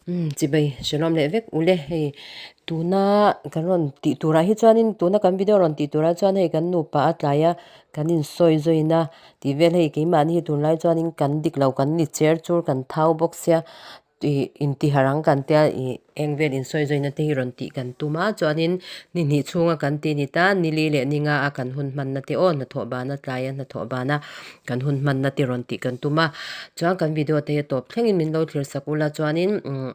Umm chibai hrilhawm leh vek ule hei tuna kan rawn tih turah hi chuanin tuna kan video rawn tih turah chuan hei kan nupa a tlai a kan insawi zawina tih vel hei keimahni hi tunlai chuanin kan dik lo kan ni cher chur kan thau bawk sia ih intiharh ang kan tia ih eng vel insawi zawina te hi rawn tih kan tum a chuanin ni hnih chhunga kan tih ni ta nili leh ni nga a kan hun hmanna te aw hnathawh bana tlaia hnathawh bana kan hun hmanna te rawn tih kan tum a chuan kan video te hi a tawp thlengin min lo thlir sak ula chuanin umm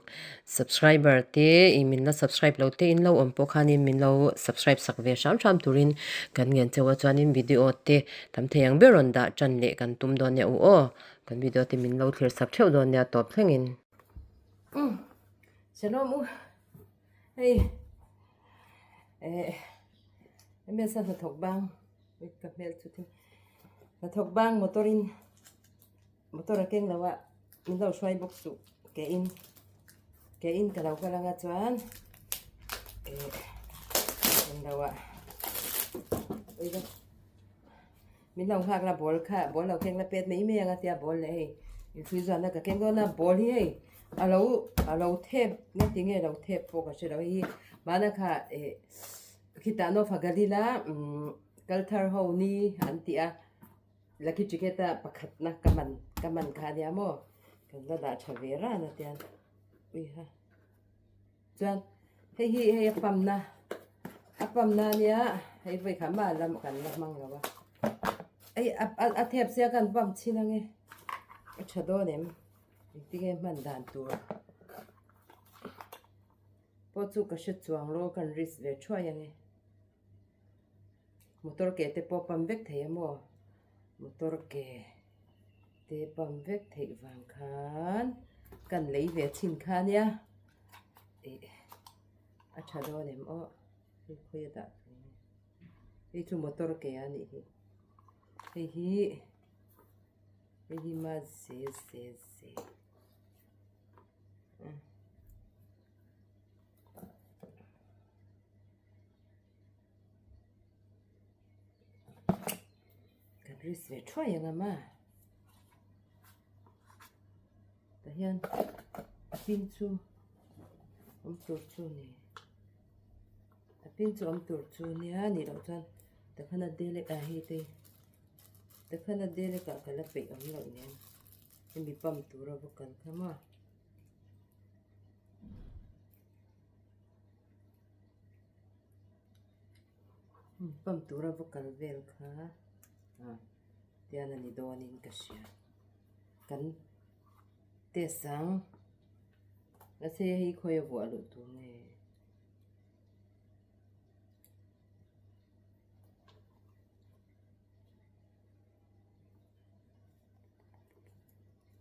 subscriber te ih min la subscribe lo te in lo awm pawh khanin min lo subscribe sak ve hram hram turin kan ngen chauh a chuanin video te tam thei ang ber rawn dah tan leh kan tum dawn nia u aw. Kan video te min lo thlir sak theuh dawn nia tawp thlengin. Umm Shalom u hei eh MS a hnathawk bang ka hmel chu thim hnathawk bang motor in motor a keng lo a min lo hruai bawk suh ke in ke in ka lo kal anga chuan eh englo ah Min lo nghak la ball kha ball lo keng la pet mai mai ang a tia ball leh hei inhrui zuan na ka keng dawn a ball hi hei a lo a lo thep nge ti nge lo thep pawh ka hre lo hei hi mahna kha eh khitah nawfa galila umm kalthar ho ni an tih a lucky ticket a pakhat na ka man ka man kha ania maw kan la dah tha ve ran a tian uiha. Chuan hei hi hei a pump na a pump na ania hei vawi kha mah lam kan la hmang lo a hei a a thep sia khan pump chhin ange a tha dawn em engtinge hman dan tur pawh chu ka hre chuang lo kan risk ve thuai ange motor ke te pawh pump vek thei a maw motor ke te pump vek theih vang khan kan lei ve chhin kha nia ih a tha dawn em aw hei khawi a dah tur nge hei chu motor ke a nih hi hei hi hei hi ma ze ze ze. Kan risk ve thuai ang a tah hian a pin chu awm tur chu ni a pin chu awm tur chu nia nih loh chuan takhan a delek ah hei te takhan a delek ah ka la peih awm loh nen hemi pump tura va kal kha maw. Pump tura va kal vel kha ah tian a ni dawnin ka hria kan test ang mahse hei khawi a vuah luh tur nge.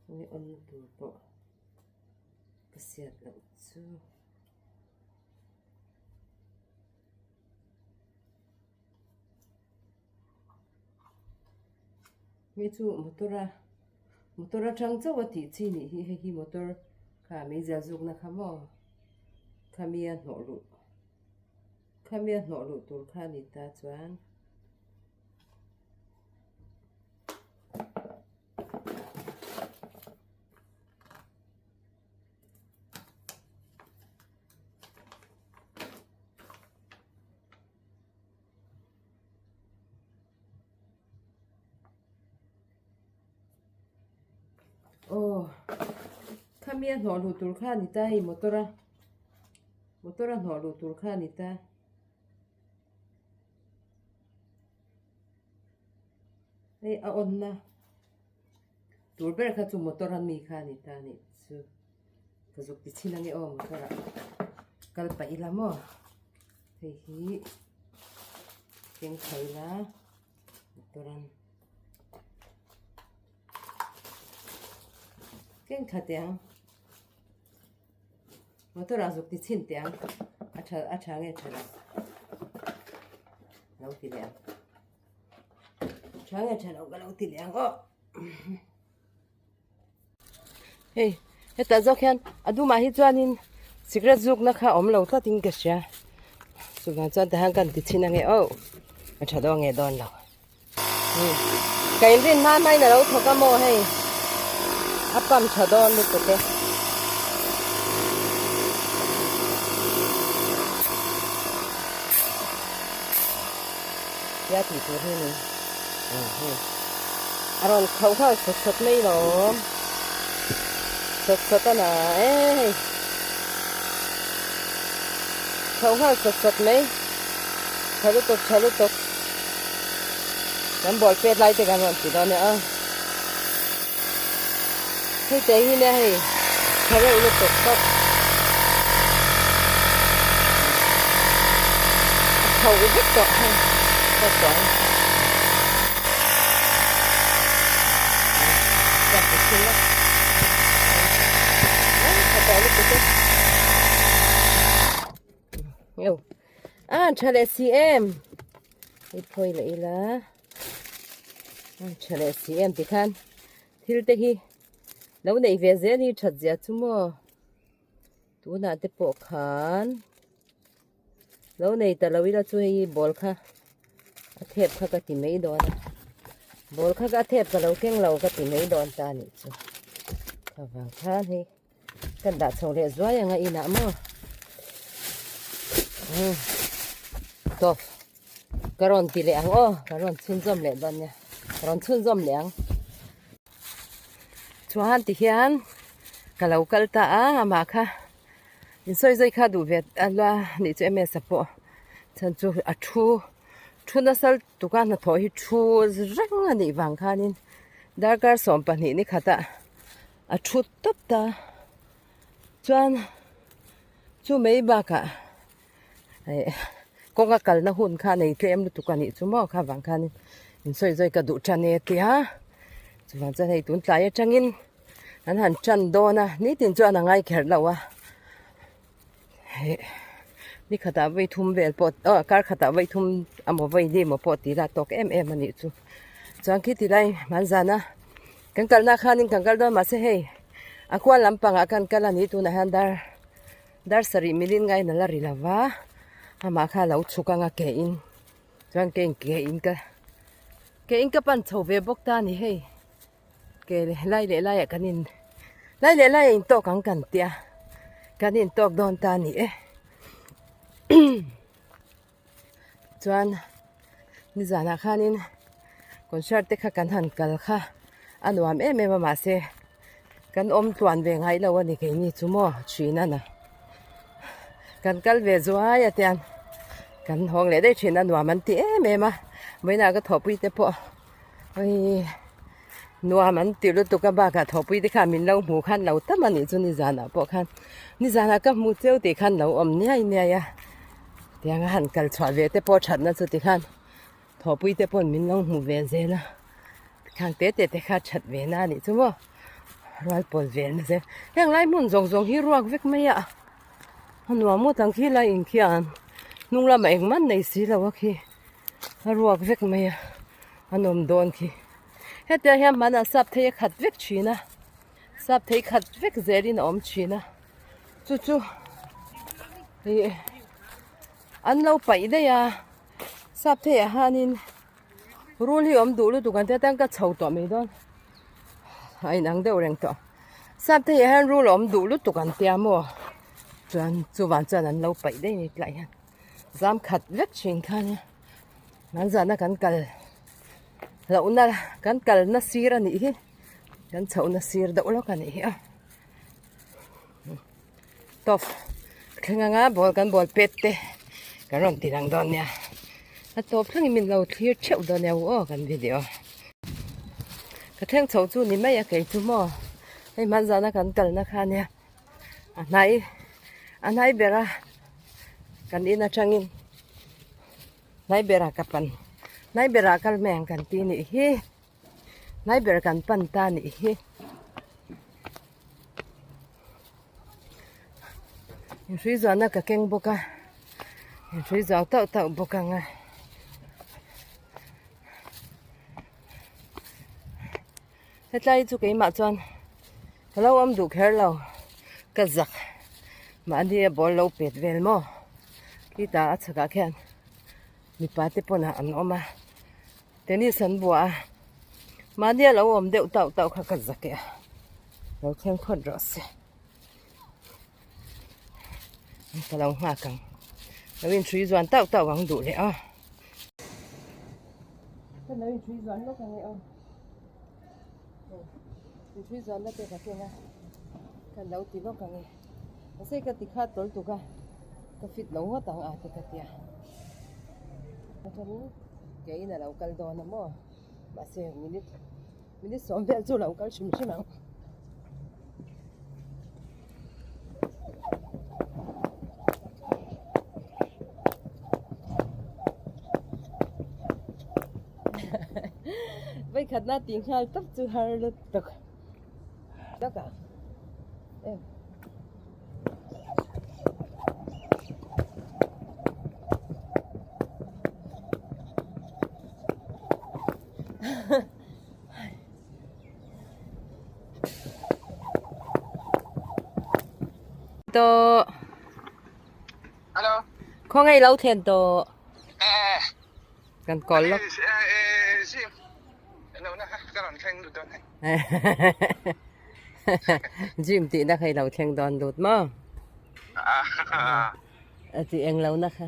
Khawi on na tur pawh ka siat loh chu. Hei chu motor a motor atang chauh a tih chi nih hi hei hi motor kha meizial zukna kha maw khami a hnawh luh khami a hnawh luh tur kha a ni ta chuan. Aw khami a hnawh luh tur kha a ni ta hei motor a motor a hnawh luh tur kha a ni ta. Hei a on na tur ber kha chu motor a mi kha a ni ta a nih chu ka zuk ti chhin ange aw motor ah kal pah ila maw hei hi keng thla ila motor an keng thla teh ang motor ah zuk ti chhin teh ang a tha a tha nge tha lo lo ti leh ang. Tha nge tha lo ka lo ti leh ang aw. Hei hetah zawk hian a dumah hi chuanin cigarette zukna kha awm lo tlatin ka hria chuvang chuan tihian kan ti chhin ange aw a tha dawn nge dawn lo. Ka inrin hma hmain a lo thawk a maw hei a pump tha dawn lutuk e. Tia tih tur hi a ni. Aw hei a rawn khauh nghal sawt sawt mai lawm. Sawt sawt a na e hei. Khauh nghal sawt sawt mai. Tha lutuk tha lutuk. Kan ball pet lai te kan rawn ti dawn nia. Hei te hi nia hei tha reuh lutuk tawp. A khauh vek tawh hei tawp tawh ang. A tha leh si em hei phawi leh ila a tha leh si em tikhan thil te hi lo neih ve zel hi that zia chu maw tunah te pawh khan lo nei ta lo ila chu hei hi ball kha a thep kha ka ti mai dawn a ball kha ka thep ka lo keng lo ka ti mai dawn ta anih chu avang khan hei. Kan dah chho leh zuai anga inah maw umm tawp ka rawn ti leh ang aw ka rawn chhunzawm leh dawn nia ka rawn chhunzawm leh ang chuan ti hian ka lo kal ta a amah kha insawi zai kha duh ve a la nih chu ms a pawh chhan chu a thu thu nasa tuka hnathawh hi thu reng a nih vang khanin darkar 12 ni khatah. A thu tawp ta. Chuan chu mai bakah eh kawnga kalna hun kha nei tlem lutuk a nih chu maw kha vang khanin insawi zawi ka duh tan e tia. Chuvang chuan hei tun tlai atangin an han tan dawn a, nitin chuan a ngai kher lo a. Heh ni khatah vawi thum vel pawh aw kar khatah vawi thum emaw vawi li emaw pawh tih la tawk em em a nih chu. Chuan khiti lai hmanzana kan kalna khanin kan kal dawn mahse hei a kual lampangah kan kal a ni tunah hian dar dar sarih milin ngain a la ri lo va amah kha a lo chhuk anga ke in chuan ke in ke in ka ke in ka pan chho ve bawk ta a ni hei. Ke lai leh laiah kan in lai leh laiah in tawk ang kan tia kan in tawk dawn ta a ni e chuan nizanah khanin concert te kha kan han kal kha a nuam em em a mahse kan awm tluan ve ngai lo a ni keini chu maw thin a na kan kal ve zuai a tiang kan hawng leh daih thin a nuam an ti em em a vawiinah ka thawhpui te pawh. Hei nuam an ti lutuk a bakah thawhpui te khan min lo hmuh khan lo tam a nih chu nizanah pawh khan nizanah ka hmu cheu tih khan lo awm niai niai a tiang a han kal chhuah ve te pawh thatna chu tikhan thawhpui te paw'n min lo hmu ve zel a khang te te te kha that ve na a nih chu maw rual pawl vel na zel heng lai hmun zawng zawng hi ruak vek mai a a nuam ngawt ang khi lai inkhian hnung lamah engmah nei si lo a khi. A ruak vek mai a, a nawm dawn khi. Hetiang hian hmanah sap thei a khat vek thin a, sap thei khat vek zelin a awm thin a, chu chu ih an lo paih daih a, sap theiah hianin rul hi awm duh lutuk ang te tan ka chho tawh mai dawn a inang deuh reng tawh. Sap theiah hian rul a awm duh lutuk an tia maw chuan chuvang chuan an lo paih daih a ni tlaiah hian. Zam khat vek thin kha nia an zahna kan kal lohna kan kalna sir a nih hi kan chhohna sir deuh lawk a nih hi a tawp thleng anga ball kan ball pet te kan rawn ti lang dawn nia a tawp thlengin min lo thlir theuh dawn nia aw kan video ka thleng chho chu ni mai a kei chu maw hei hmanzahna kan kalna kha nia. A hnai a hnai ber a kan in atangin hnai berah ka pan hnai berah kal mai ang kan ti nih hi hnai ber kan pan ta nih hi inhrui zuahna ka keng bawk a inhrui zuah tauh tauh bawk ang a. Hetlai chu keimah chuan ka lo awm duh kher lo ka zak mahni a ball lo pet vel maw khitah a chhakah khian mipa te pawn ah an awm a tennis an buah a mahni a lo awm deuh tauh tauh kha ka zak e a lo thleng phawt rawh se ka lo nghak ang lo inhrui zuan tauh tauh ang duh leh a. Kan lo inṭhui zuan lawk ang e aw. Inṭhui zuanna te ka keng a, kan lo ti lawk ang e. Mahse ka ti kha tawl tuk a, ka fit lo ngawt ang a te ka tia. Atangin keiin a lo kal dawn a maw? Mahse minute minute sawm vel chu lo kal hrim hrim ang. Vawikhatna tih nghal tawp chu har lutuk tak a em. Tawh. Hello. Khawngaih lo thlen tawh. Eh. Kan kawl lawk. Eh, sim. Lo na ka rawn thleng lut dawn hei. Gym tih na kha i lo thleng dawn lut maw? A tih eng lo na kha.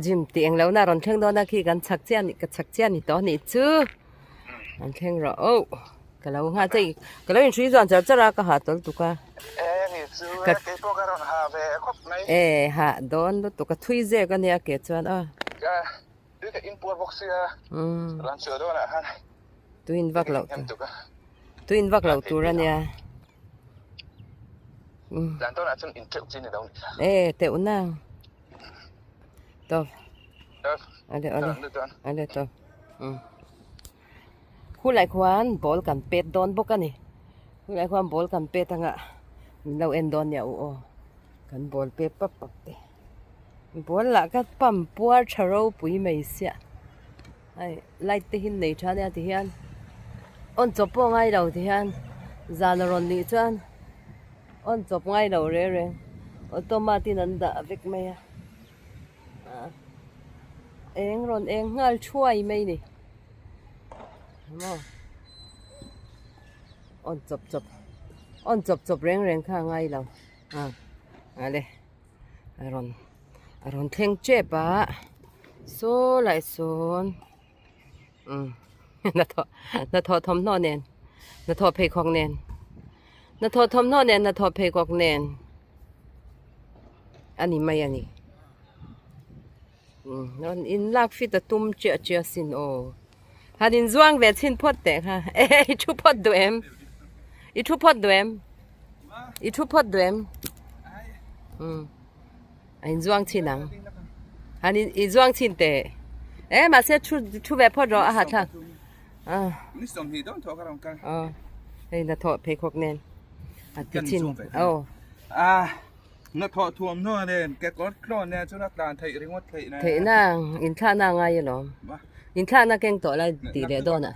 Gym tih eng lo na rawn thleng dawn a khi kan chak chiah ka chak chiah ni tawh anih chu. An thleng rawh oh. Ka lo nghah che ka lo inhrui zuan char char a ka hah tawl tuk a. Eh ni chu kei pawh ka rawn ha ve khawp mai. Eh hah dawn lutuk a thui zek a nia ke chuan a. Ka tui ka in puar bawk sia rawn chhuah dawn ah khan. Tui in vak loh tur tui in vak loh tur a nia. Tlan dawn ah chuan in teuh chi ni lo ni. Eh teuh nang. Tawp. Ale ale ale tawp. Khulai khuan ball kan pet dawn bawk a ni khulai khuan ball kan pet anga min lo en dawn nia u aw kan ball pet pap pap te ball lah ka pump puar tha ropui mai sia hei light te hi nei tha ania tihian on chawp pawh ngai lo tihian zan a rawn nih chuan on chawp ngai lo reng reng automat in an dah vek mai a. Eng rawn eng nghal thuai mai ni maw awn chawp chawp awn chawp chawp reng reng kha a ngai lo a ale a rawn a rawn thleng tep a saw lai sawn umm hnathawh hnathawh thawmhnaw nen hnathawh pheikhawk nen hnathawh thawmhnaw nen hnathawh pheikhawk nen. A ni mai a ni. Rawn in lak fit a tum chiah chiah asin aw. Han in zuang ve chhin phawt teh kha. Eh i thu phawt duh em? I thu phawt duh em? I thu phawt duh em? Um. A in zuang chhin ang. Han in i zuang chhin teh. Eh mahse thu thu ve phawt rawh a ha thlak. Ah. Ni sawmhnih dawn thawh ka rawn kal. Aw. Hei na thawh pheikhawk nen. A ti chin. Aw. Ah. Na thawh thuam hnuah nen ke kawr tlawn nen chuan a tlan theih ringawt theih nen. Theih na inthlahna a ngai alawm. Inthlahna keng tawh lai tih leh dawn ah.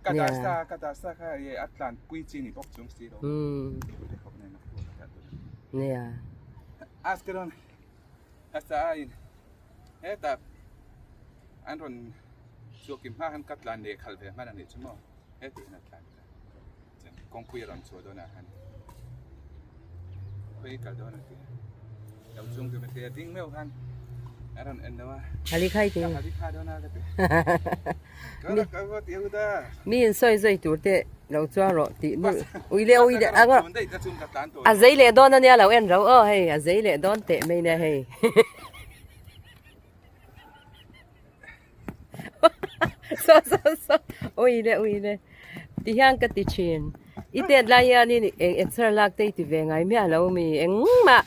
Ka dah sa ka dah sa kha e a tlan pui chi ni bawk chung si lo. Um. Nia. Askeron asa a in heta an rawn chhuakim hma khan ka tlan leh khalh ve hman a nih chu maw heti hian a tlan ta. Kawngpui a rawn chhuah dawn ah khan khawi kal dawn a ti lo chung chu a ding meuh khan a rawn en lo a hali khai ti hali kha dawn a ka ti ka ka va ti u da mi in sawi zui tur te lo chuang rawh tih nu ui le ui le anga a zei leh dawn ania lo en ro aw hei a zei leh dawn teh mai nia hei Saw saw saw ui le ui le ti hian ka ti thin i tet lai hianin eng exer lak te i ti ve ngai miah lo mi engmah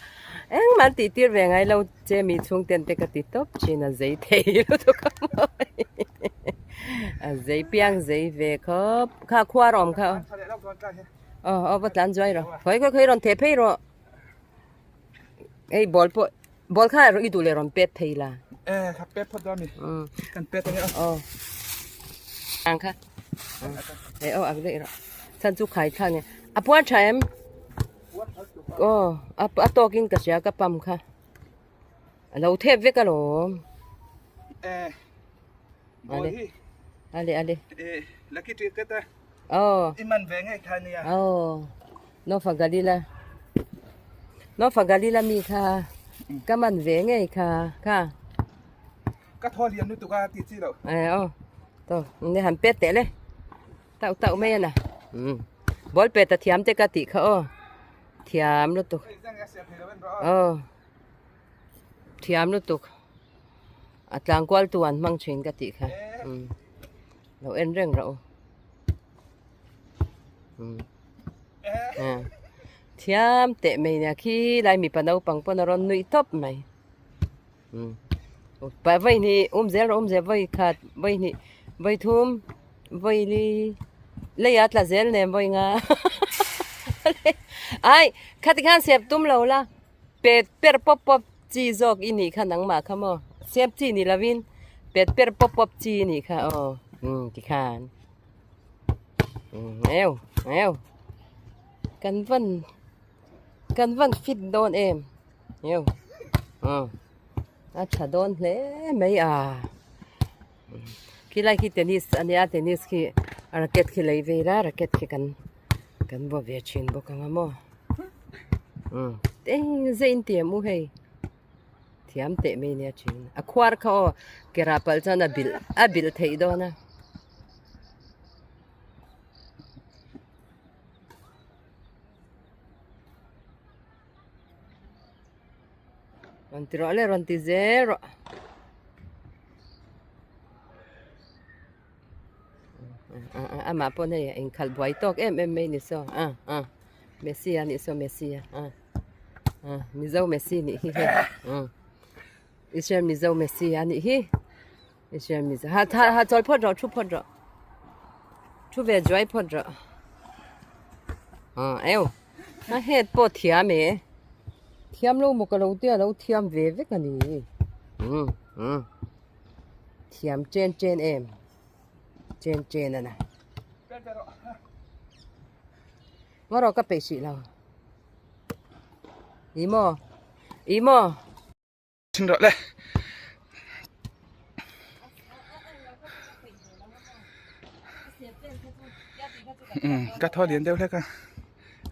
engmah an tih tir ve ngai lo che mi chhung ten te ka ti tawp thin a zei thei lutuk a mawi a zei piang zei ve khawp kha khuar awm kha aw aw va tlan zuai rawh khawi khawi khawi rawn theh phei rawh hei ball pawh. Ball kha i duh leh rawn pet thei la. Eh, ka pet phawt dawn mi. Kan pet ange aw. Ang kha. Eh aw ak daih rawh. Chan chu khai thla nge. A puar tha em? Aw, a a tawkin ka hria ka pump kha. A lo thep vek alawm. Eh. Ball hi. Ale ale. Eh, lucky ticket a. Aw. I man ve ngei kha nia. Aw. Nofa Galila. Nofa Galila mi kha. Ka man ve ngei kha. Kha. Ka thaw lian lutuk a ti chi lo. Eh aw. To ne han pet teh le tauh tauh mai a na umm ball pet a thiam te ka tih kha aw thiam lutuk aw thiam lutuk a tlang kual tu an hmang thin ka tih kha umm lo en reng rawh u umm thiam teh mai nia khi lai mipa naupang pawn a rawn nuih tawp mai. Pa vawi hnih um zel rawh um zel vawi khat vawi hnih vawi thum vawi li lei a tla zel nen vawi nga ai khati khan sep tum lo la pet per pawp pawp chi zawk i nih kha nangmah kha maw sep chi ni lovin pet per pawp pawp chi i nih kha aw tikhan eu eu kan van Kan van fit dawn em eu a tha dawn hle mai a khilai khi tennis a nia tennis khi racket khi lei ve ila racket khi kan kan vaw ve thin bawk ang a maw eng zet in ti em u hei thiam teh mai nia thin a khuar kha aw ke rah palh chuan a bilh a bilh theih dawn a. Rawn ti rawh le rawn ti zel rawh. Amah pawh hei a inkhalh buai tawk em em mai ni saw a a Messi a nih saw Messi a a a Mizo Messi nih hi hei Israel Mizo Messi a nih hi Israel Mizo ha ha chawl phawt rawh thu phawt rawh thu ve zuai phawt rawh ah eu a het pawh thiam e thiam lo maw ka lo tia lo thiam ve vek a ni um um thiam chen chen em chen chen a na ngaw rawh ka peih hrih lo i maw i maw. Thin rawh le. Ka thaw lian deuh hlek a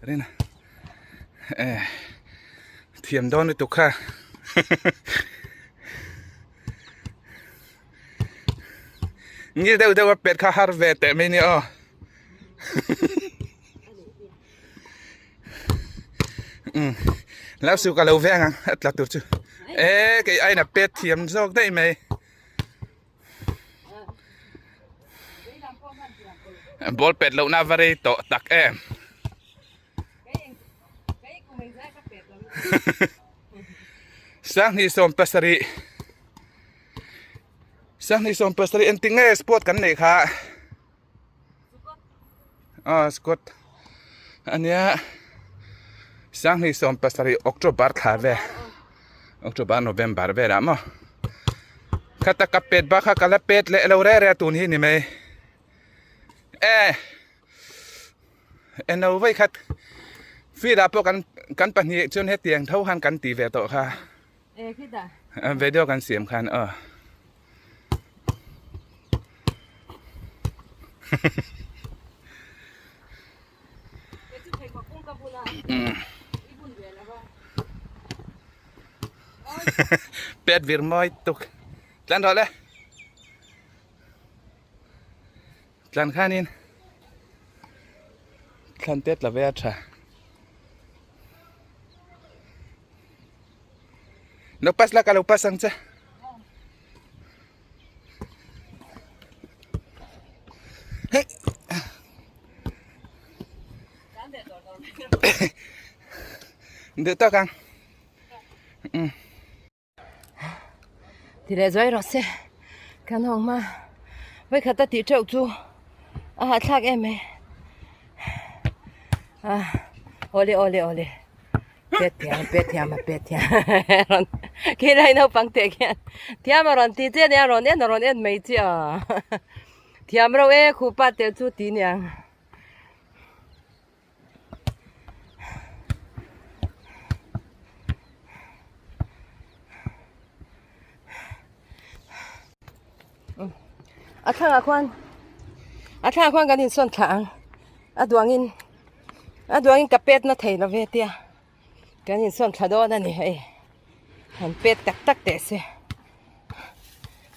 rin a eh thiam dawn lutuk kha ngil deuh deuh a pet kha har ve teh mai ni aw. Lau su ka lo veng ang a tla tur chu e kei aina pet thiam zawk daih mai ball pet loh na va rei tawh tak em sanghnih sawm pasarih sanghnih sawm pasarih engtin nge sport kan neih kha. Ah squad ania sanghnih sawm pasarih october thla vel october november velah maw khata ka pet bak kha ka la pet leh lo reh reh a tun hi ni mai eh eno vawi khat field ah pawh kan kan pahnih chuan hetiang tho khan kan ti ve tawh kha video kan siam khan aw. Pet vir mawi tuk tlan rawh le tlan khanin thlan tet la ve a tha lo pass la ka lo pass ang che. Duh tawk ang. Ti leh zuai rawh se kan hawng hma vawikhat a tih teuh chu a hahthlak em mai a awle awle awle pet thiam pet thiam a pet thiam rawn khilai naupang teh khian thiam a rawn ti che nia rawn en a rawn en mai che a thiam reuh e khupa teh chu ti niang. A thlangah khuan a thlangah khuan kan insawn thlah ang a duangin a duangin ka pet na thei lo ve tia kan insawn thla dawn a ni hei han pet tak tak teh se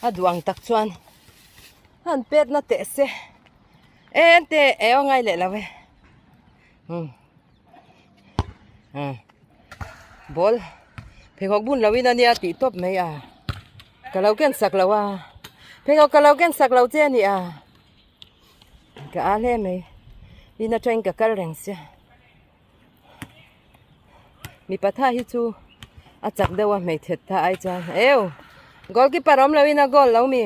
a duang tak chuan. Han pet na teh se en te e aw ngai leh lo e um um ball pheikhawk bun lo in ania tih tawp mai a ka lo ken sak lo a pheikhawk ka lo ken sak lo che ani a ka a hle mai in atangin ka kal reng sia. Mipa tha hi chu a chak deuh a hmeichhe tha ai chuan eu goalkeeper awm lo in a goal lo mi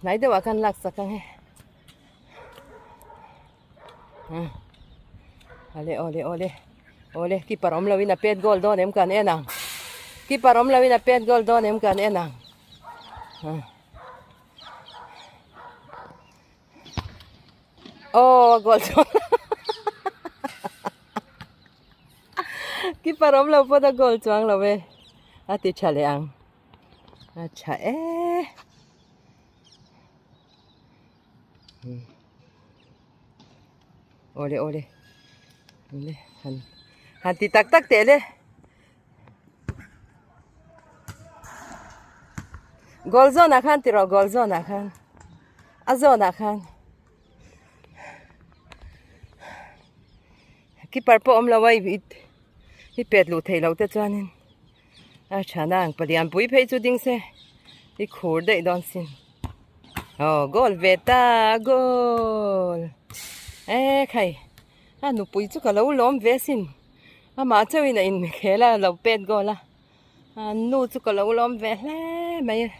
hnai deuh ah khan lak sak ang e awle awle awle awle keeper awm lo in a pet goal dawn em kan en ang keeper awm lo in a pet goal dawn em kan en ang. Aw a goal chuan keeper awm lo pawn a goal chuang lo e a ti tha leh ang a tha e awle awle awle han han ti tak tak teh le. Goal zawnah khan ti rawh goal zawnah khan a zawnah khan keeper pawh awm lo a i pet luh theih loh te chuanin a tha na ang palian pui phei chu ding se i khur daih dawn sin aw goal ve ta goal e khai a nupui chu ka lo lawm ve sin. Amah chauhin a inkhel a lo pet goal a a nu chu ka lo lawm ve hle mai a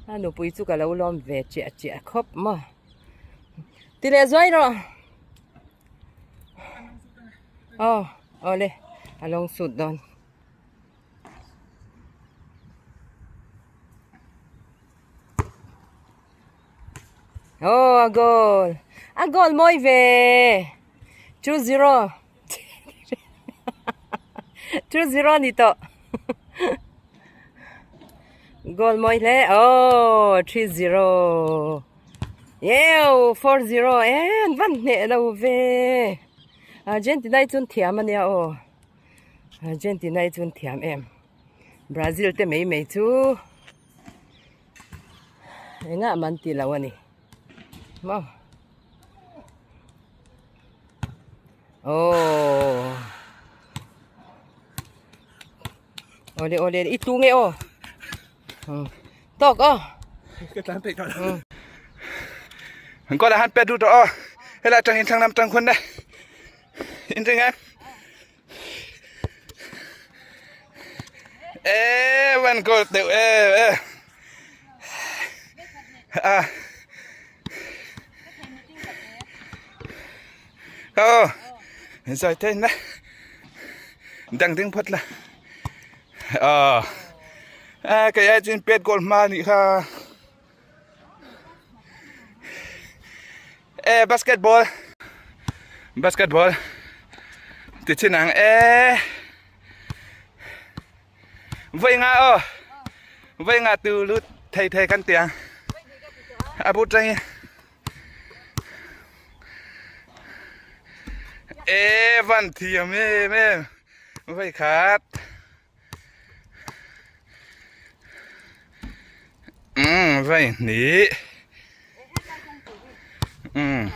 a nupui chu ka lo lawm ve chiah chiah khawp maw ti leh zuai rawh aw awle a lawng sut dawn. Aw a goal a goal mawi ve 2-0 2-0 ni tawh goal mawi hle aw 3-0 eww 4-0 e an van hneh lo ve Argentina hi chuan thiam ania aw Argentina hi chuan thiam em Brazil te mai mai chu. Engah man ti lo a ni maw aww awle awle i tlu nge aw tawk aw ka tlan peih tawh lo an kawt ah han pet lut rawh aw helai atang hian thlang lam tang hun e in ring em. Ê van goal teuh e e a ô rồi thế nè đằng đứng phật là ờ à cái ai trên pet goal ma nị kha E basketball basketball ti chin ang e voi nga o voi nga tu lut thei thei kan tiang a but rang e van thiam em em voi khat Umm vai hnih umm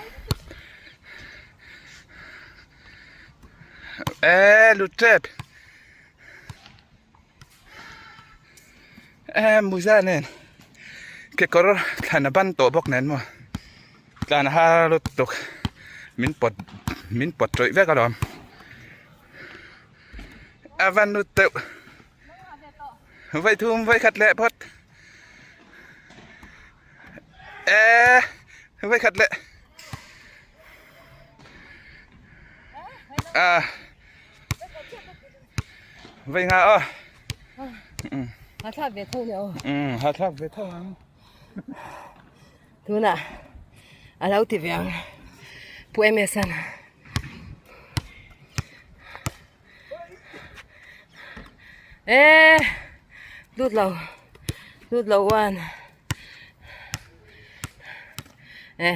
e lut tep e muza nen kekawr thlan a ban tawh bawk nen maw tlan a har lutuk min pawt min pawt rawih vek alawm. A van nut deuh. Vai thum vai khat leh phawt. E vai khat leh. À. Vai nga o. Ha thlak ve tho ni o. Um ha thlak ve tho ang. Tuna a lo ti ve ang. Pu MS an. E lut lo lut lo one e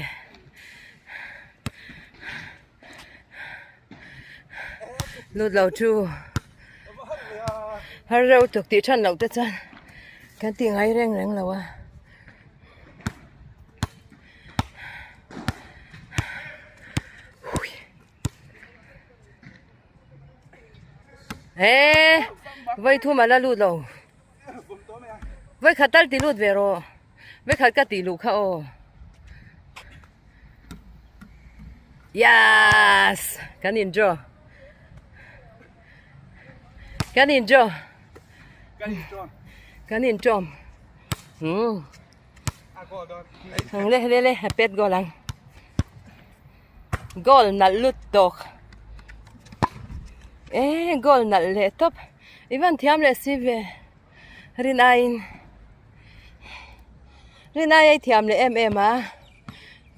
lut lo two har reuh tuk tih than loh te chuan. Kan tih ngai reng reng lo a. Eee vai thum a la lut lo. Vai khat tal ti lut ve rawh. Vai khat ka tih luh kha aw. Yes! Kan in draw. Kan in draw. Kan in draw. Hmm. Le le le pet goal ang. Goal nalh lut tawk. Eh goal nalh leh tawp. I van thiam leh si ve. Rin aiin Rin ai a i thiam leh em em a.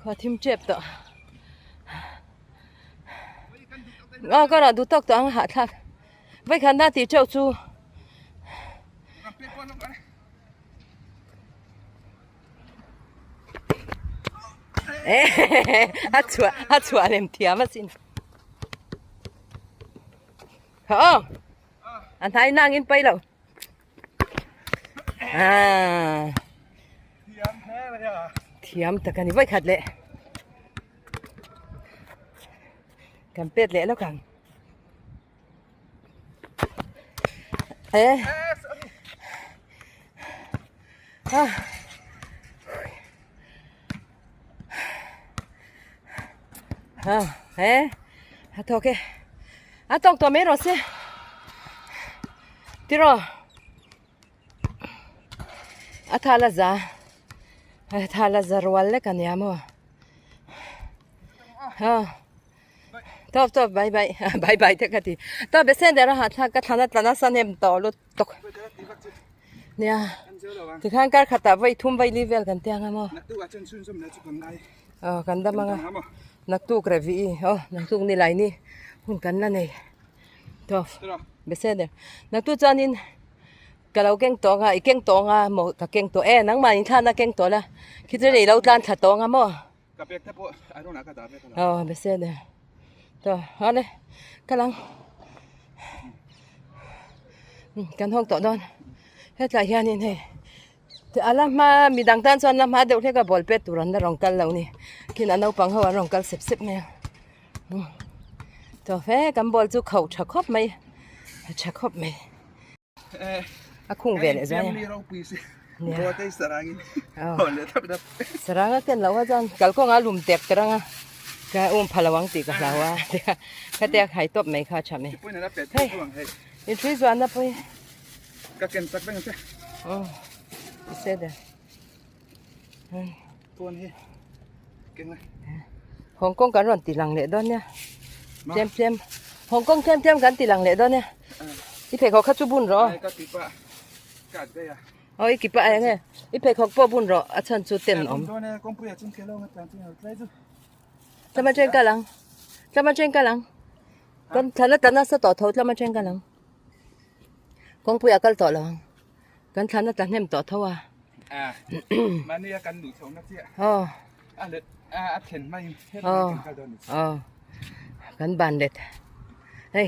Khua thim tep tawh. Aw ka rah duh tawk tawh ang a hahthlak. Vawikhat na tih teuh chu. A chhuah a chhuah lem thiam asin. Hawh a hnai nang in pai lo. Ah. Thiam tak ani vawikhat leh. Kan pet leh lawk ang. Eh. Ah. Ah, eh. A tawk e. A tawk tawh mai rawh se. Tiraw. A tha la za. A tha la za rual lek a nia maw. Ah. Tawp tawp bye bye bye bye te ka ti. Tawp besen der a hahthlak ka thlan a tlan a san em tawh lut tawk. Nia. Tikhan kar khatah vawi thum vawi li vel kan tiang a maw. Aw kan dam anga. Naktuk reh vih i aw naktuk ni lai ni hun kan la nei. Tawp besen der. Naktuk chuanin ka lo keng tawh anga i keng tawh anga maw ka keng tawh e nangmah in thlan a keng tawh la khi chu i lo tlan thla tawh anga maw. Ka pek te pawh a rawn ah ka dah vek a lo. Aw bese ne. To hale ka lang. Kan hawk tawh dawn. Hetlai hianin hei a la hma midang tan chuan la hma deuh hlek a ball pet tur an la rawn kal lo ni. Khin a naupang ho an rawn kal sep sep mai a. To he kan ball chu khauh tha khawp mai. A tha khawp mai. A khung ve leh zai a. Sarang a ken loh a chuan kalkawng a lum tek ter anga ka um pha lo ang tih ka hlau a khatia khai tawp mai kha a tha mai. Hei in hrui zuan na pawh hi. Ka ken chak veng che. Aw i se der. Pawn hi keng a. Hong Kong kan rawn ti lang leh dawn nia. Tlem tlem. Hong Kong tlem tlem kan ti lang leh dawn nia. I pheikhawk kha chu bun rawh. Ka kipa ka at daih a. Aw i kipa eng e. I pheikhawk pawh bun rawh a chhan chu ten awm. Dawn e kawngpuia chung khelh a tlan chu tlai chu. Tlama chen kal ang. Tlama chen kal ang. Kan thlan a tlan nasa tawh tho tlama chen kal ang. Kawngpuia kal tawh lo ang. Kan thlan a tla hnem tawh tho a. A mahni a kan luh chhoh na chiah. Aw. A let a a thlen hmain hetlai kan kal dawn a ni. Aw. Kan ban let. Hei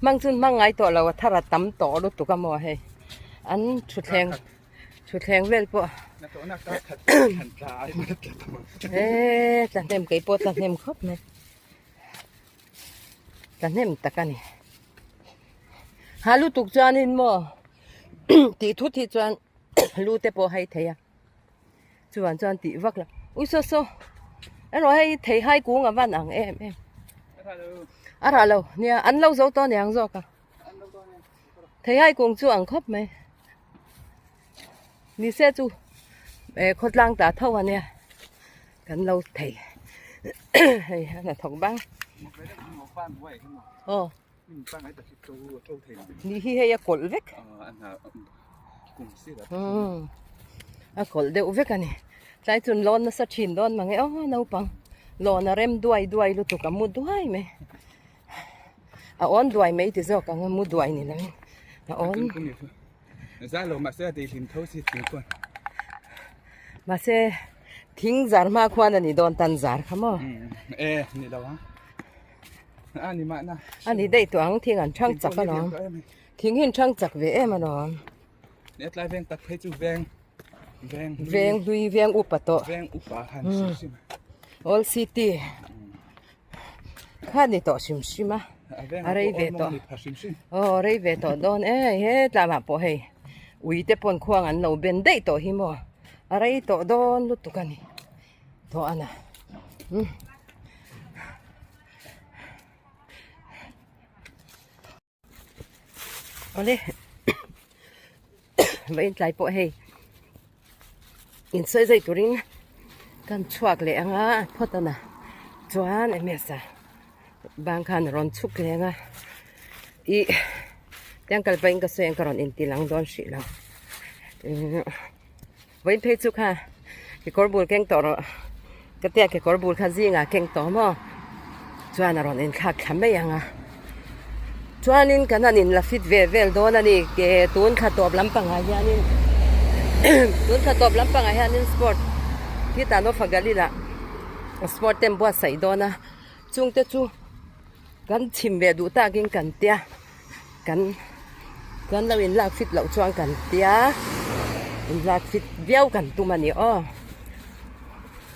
hmang chun hmang ngai tawh lo a thar a tam tawh lutuk a maw hei. An thutthleng thutthleng vel pawh. Na tawh na ka khat thlan tla ai mana tla tam ang. Eee tla hnem kei pawh tla hnem khawp mai. Tla hnem tak a ni. Ha lutuk chuanin maw tih thut hi chuan lu te pawh hai thei a chuan chuan tih vak lo ui saw saw erawh hei thei hai kung a van ang em em a rah lo nia an lo zo tawh aniang zawk a thei hai kung chu ang khawp mai ni se chu eh khawtlang ta tho ania kan lo thei hei a hnathawk bang aw. Ni hi hei a kawlh vek. A kawlh deuh vek a ni. Tlai chun lawn nasa thin dawn mang e aw naupang. Lawn a rem duai duai lutuk a mu duai mai. A awn duai mai ti zawk ang a mu duai ni lovin a awn. Mahse thing zar hma khuan a ni dawn tan zar kha maw. A ni daih tawh ang thing an thang chak alawm. Thing hi an thang chak ve em alawm. Hetlai veng tak phei chu veng veng veng hlui veng upa tawh veng upa khan hrim hrim old city kha ni tawh hrim hrim a a rei ve tawh aw rei ve tawh dawn e he tlamah pawh hei ui te pawn khuang an lo ben daih tawh hi maw a rei tawh dawn lutuk a ni tawh a na umm. Awle vawiin tlai pawh hei insawi zai turin kan chhuak leh ang a phawt a na chuan enge sa bang khan a rawn chhuk leh ang a ih tiang kal pahin ka sawi ang ka rawn inti lang dawn hrih lo vawiin phei chu kha kekawr bul keng tawh rawh ka tia kekawr bul kha zingah keng tawh maw chuan a rawn inthlak thla mai ang a chuanin kan han inla fit ve vel dawn a ni ke tun thla tawp lampangah hianin tun thla tawp lampangah hianin sport khitah North Galil ah sport te an buatsaih dawn a chungte chu kan chhim ve duh takin kan tia. Kan kan lo inlak fit loh chuan kan tia inlak fit viau kan tum a ni aw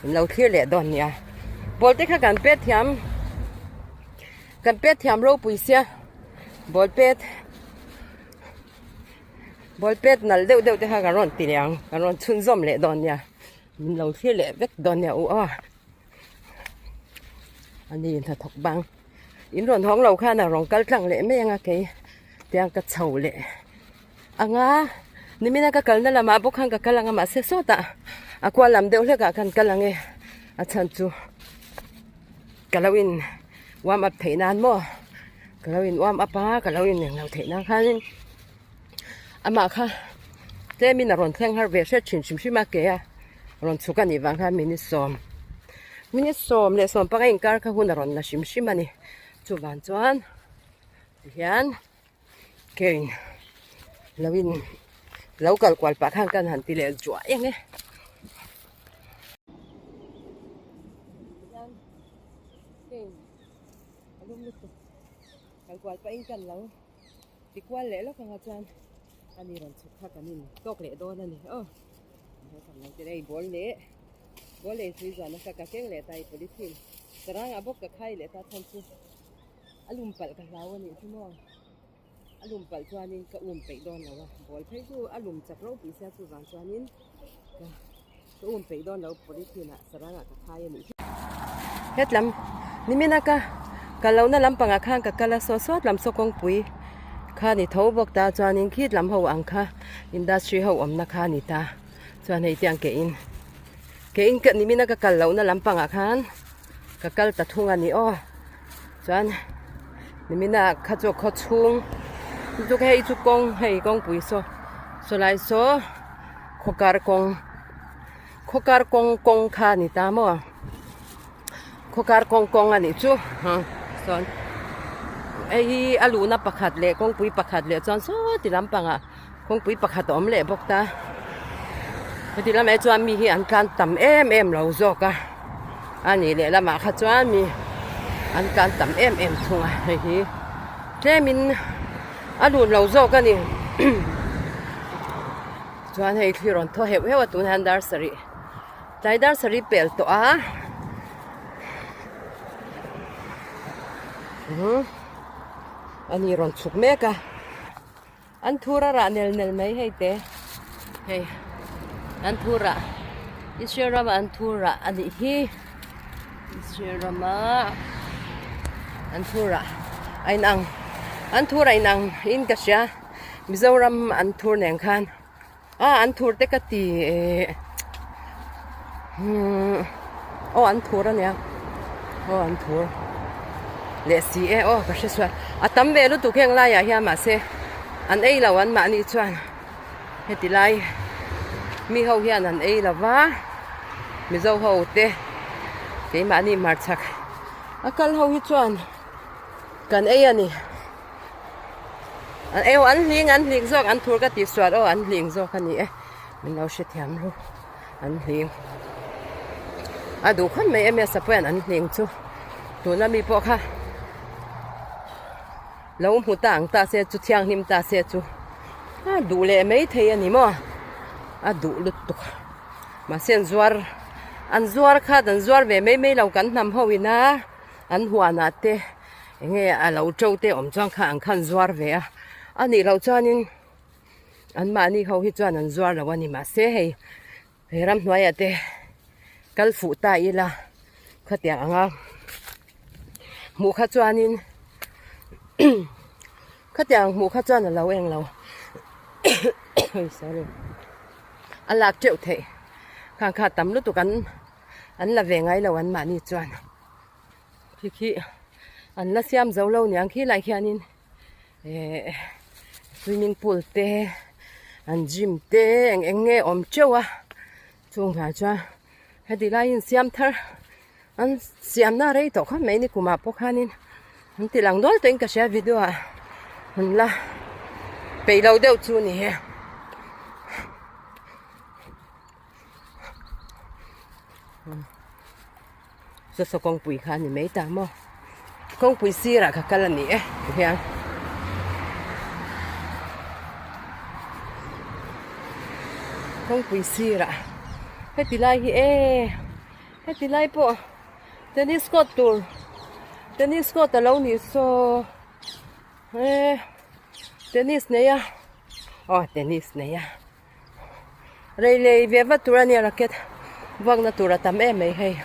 in lo thlir leh dawn nia ball te kha kan pet thiam kan pet thiam ropui sia ball pet ball pet nalh deuh deuh te kha kan rawn ti leh ang kan rawn chhunzawm leh dawn nia min lo thlir leh vek dawn nia u aw. A ni hnathawk bang in rawn hawng lo khan a rawn kal tlang leh mai ang a kei tiang ka chho leh anga nimina ka kalna lamah bawk khan ka kal ang a mahse sawtah a kual lam deuh hlekah khan kal ang e a chhan chu ka lo in warm up theih nan maw ka lo in warm up a ka lo in englo theih nan khanin amah kha tlemin a rawn thleng har ve hret thin hrim hrim a ke a. Rawn chhuk a nih vang khan minute sawm minute sawm leh sawm panga inkar kha hun a rawn la hrim hrim a ni chuvang chuan tihian kein lo in lo kal kual pah khan kan han ti leh zuai ang e. Kal kual pahin kan lo ti kual leh lawk anga chuan ani rawn chhuk kha kan in tawk leh dawn a ni aw. Hei ball leh ball leh tui zuan nasa ka keng leh ta i polythene sarangah bawk ka khai leh ta chhan chu a lum palh ka hlau a nih chu maw a lum palh chuanin ka um peih dawn lo a ball phei chu a lum chak ropui sia chuvang chuanin ka ka um peih dawn lo polythene ah sarangah ka khai a nih hi. Hetlam nimina ka kal lohna lampangah khan ka kal a saw sawt lam saw kawngpui kha ni tho bawk ta chuanin khit lam ho ang kha industry ho awmna kha ni ta chuan hei tiang ke in ke in ka nimina ka kal lohna lampangah khan ka kal ta thung a ni aw chuan nimina kha chu khaw chhung chu hei chu kawng hei kawngpui saw saw lai saw khaw kar kawng. Khaw kar kawng kawng kha a ni ta maw khaw kar kawng kawng a nih chu sawn hei hi a luhna pakhat leh kawngpui pakhat leh chuan saw ti lampangah kawngpui pakhat a awm leh bawk ta heti lamah hi chuan mi hi an tlan tam em em lo zawk a a nih leh lamah kha chuan mi an tlan tam em em thung a hei hi tlemin a lun lo zawk a ni. Chuan hei thli rawn thaw heuh heuh a tunah hian dar sarih tlai dar sarih pel tawh a umm a ni rawn chhuk mek a an thur a rah nel nel mai hei te hei an thur rah Israel rama an thur rah a nih hi Israel rama an thur rah a inang an thur a inang in ka hria. Mizoram an thur nen khan a an thur te ka ti eh umm aw an thur ania aw an thur leh si e aw ka hre sual a tam ve lutuk heng laiah hian mahse an ei lo an mahni chuan heti lai mi ho hian an ei lo va Mizo ho te keimahni hmarchhak a kal ho hi chuan kan ei a ni. An eu an hling an hling zawk an thur ka tih sual aw an hling zawk a ni e min lo hrethiam ru an hling a duh khawp mai em ms pawh hian an hling chu tuna mi pawh kha lo hmu ta ang ta se chu thianghlim ta se chu. A duh leh mai thei a ni maw a duh lutuk mahse an zuar an zuar khat an zuar ve mai mai lo kan hnam ho ina an huanah te eng nge a lo to te awm chuan kha an khan zuar ve a a nih loh chuanin an mahni ho hi chuan an zuar lo a ni mahse hei he ramhnuaiah te kal fuh ta ila khatiang anga hmuh kha chuanin khatiang hmuh kha chuan a lo eng lo sorry a lak teuh theih khang kha tam lutuk an an la ve ngai lo an mahni chuan khi khi an la siam zo lo niang khi lai khianin eh swimming pool te an gym te eng eng nge awm teuh a chung hnai chuan heti laiin siam thar an siamna rei tawh khawp mai ni kumah pawh khanin an ti lang dawl tawhin ka hria video ah an la peih lo deuh chu a ni e. Saw saw kawngpui kha a ni mai ta maw kawngpui sirah ka kal a ni e tihian kawngpui sirah heti lai hi e heti lai pawh tennis court tur tennis court a lo ni saw e tennis nei a aw tennis nei a. Rei lei ve vat tur a nia racket vuakna tur a tam em mai hei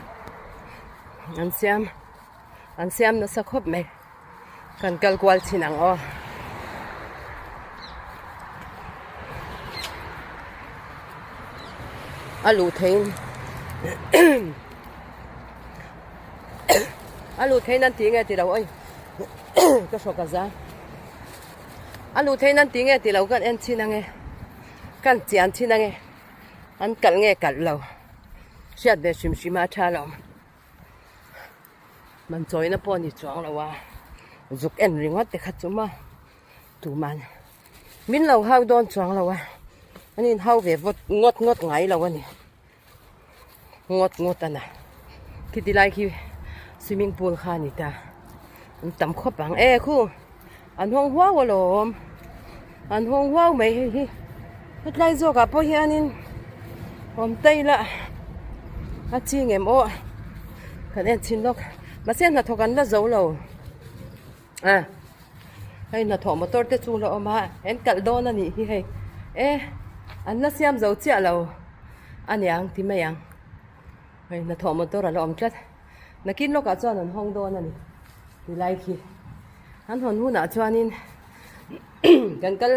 an siam an siam nasa khawp mai kan kal kual thin ang aw. A luh theiin a luh theiin an ti nge ti lo awi ka hrawk a za. A luh theih nan ti nge tih lo kan en chhin ange kan chian chhin ange an kalh nge kalh lo hriat ve hrim hrim a tha lo man chawina pawh a ni chuang lo a zuk en ringawt te kha chu maw tuman min lo hau dawn chuang lo a an in hau ve vawt ngawt ngawt ngai lo a ni ngawt ngawt a na khiti lai khi swimming pool kha a ni ta an tam khawp ang e khu an hawng huau alawm an hawng huau mai hei hi hetlai zawk ah pawh hianin awm ta ila a chi ngem aw kan en chhin lawk mahse hnathawk an la zo lo a hei hnathawh motor te chu la awm a an kalh dawn a nih hi hei e an la siam zo chiah lo a niang ti mai ang hei hnathawh motor a la awm tlat nakin lawkah chuan an hawng dawn a ni tilai khi an hawn hunah chuanin kan kal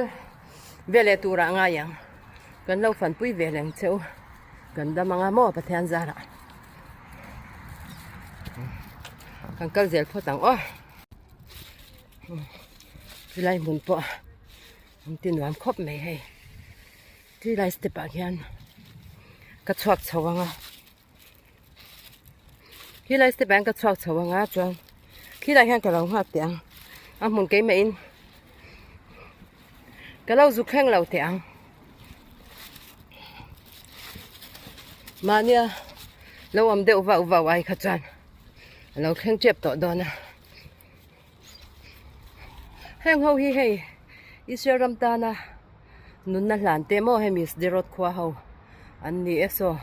veleh turah a ngai ang kan lo fanpui ve reng che u kan dam anga maw Pathian zarah kan kal zel phawt ang aw. Chulai hmun pawh an ti nuam khawp mai hei chulai step ah hian ka chhuak chho ang a khilai step ah hian ka chhuak chho ang a chuan khilai hian ka lo nghak teh ang a hmun keimah in ka lo zuk thleng lo teh ang mahnia lo awm deuh vauh vauh ai kha chuan a lo thleng tep tawh dawn a. Heng ho hi hei Israel ram tana nunna hlan te maw hemi Sderot khua ho an ni e saw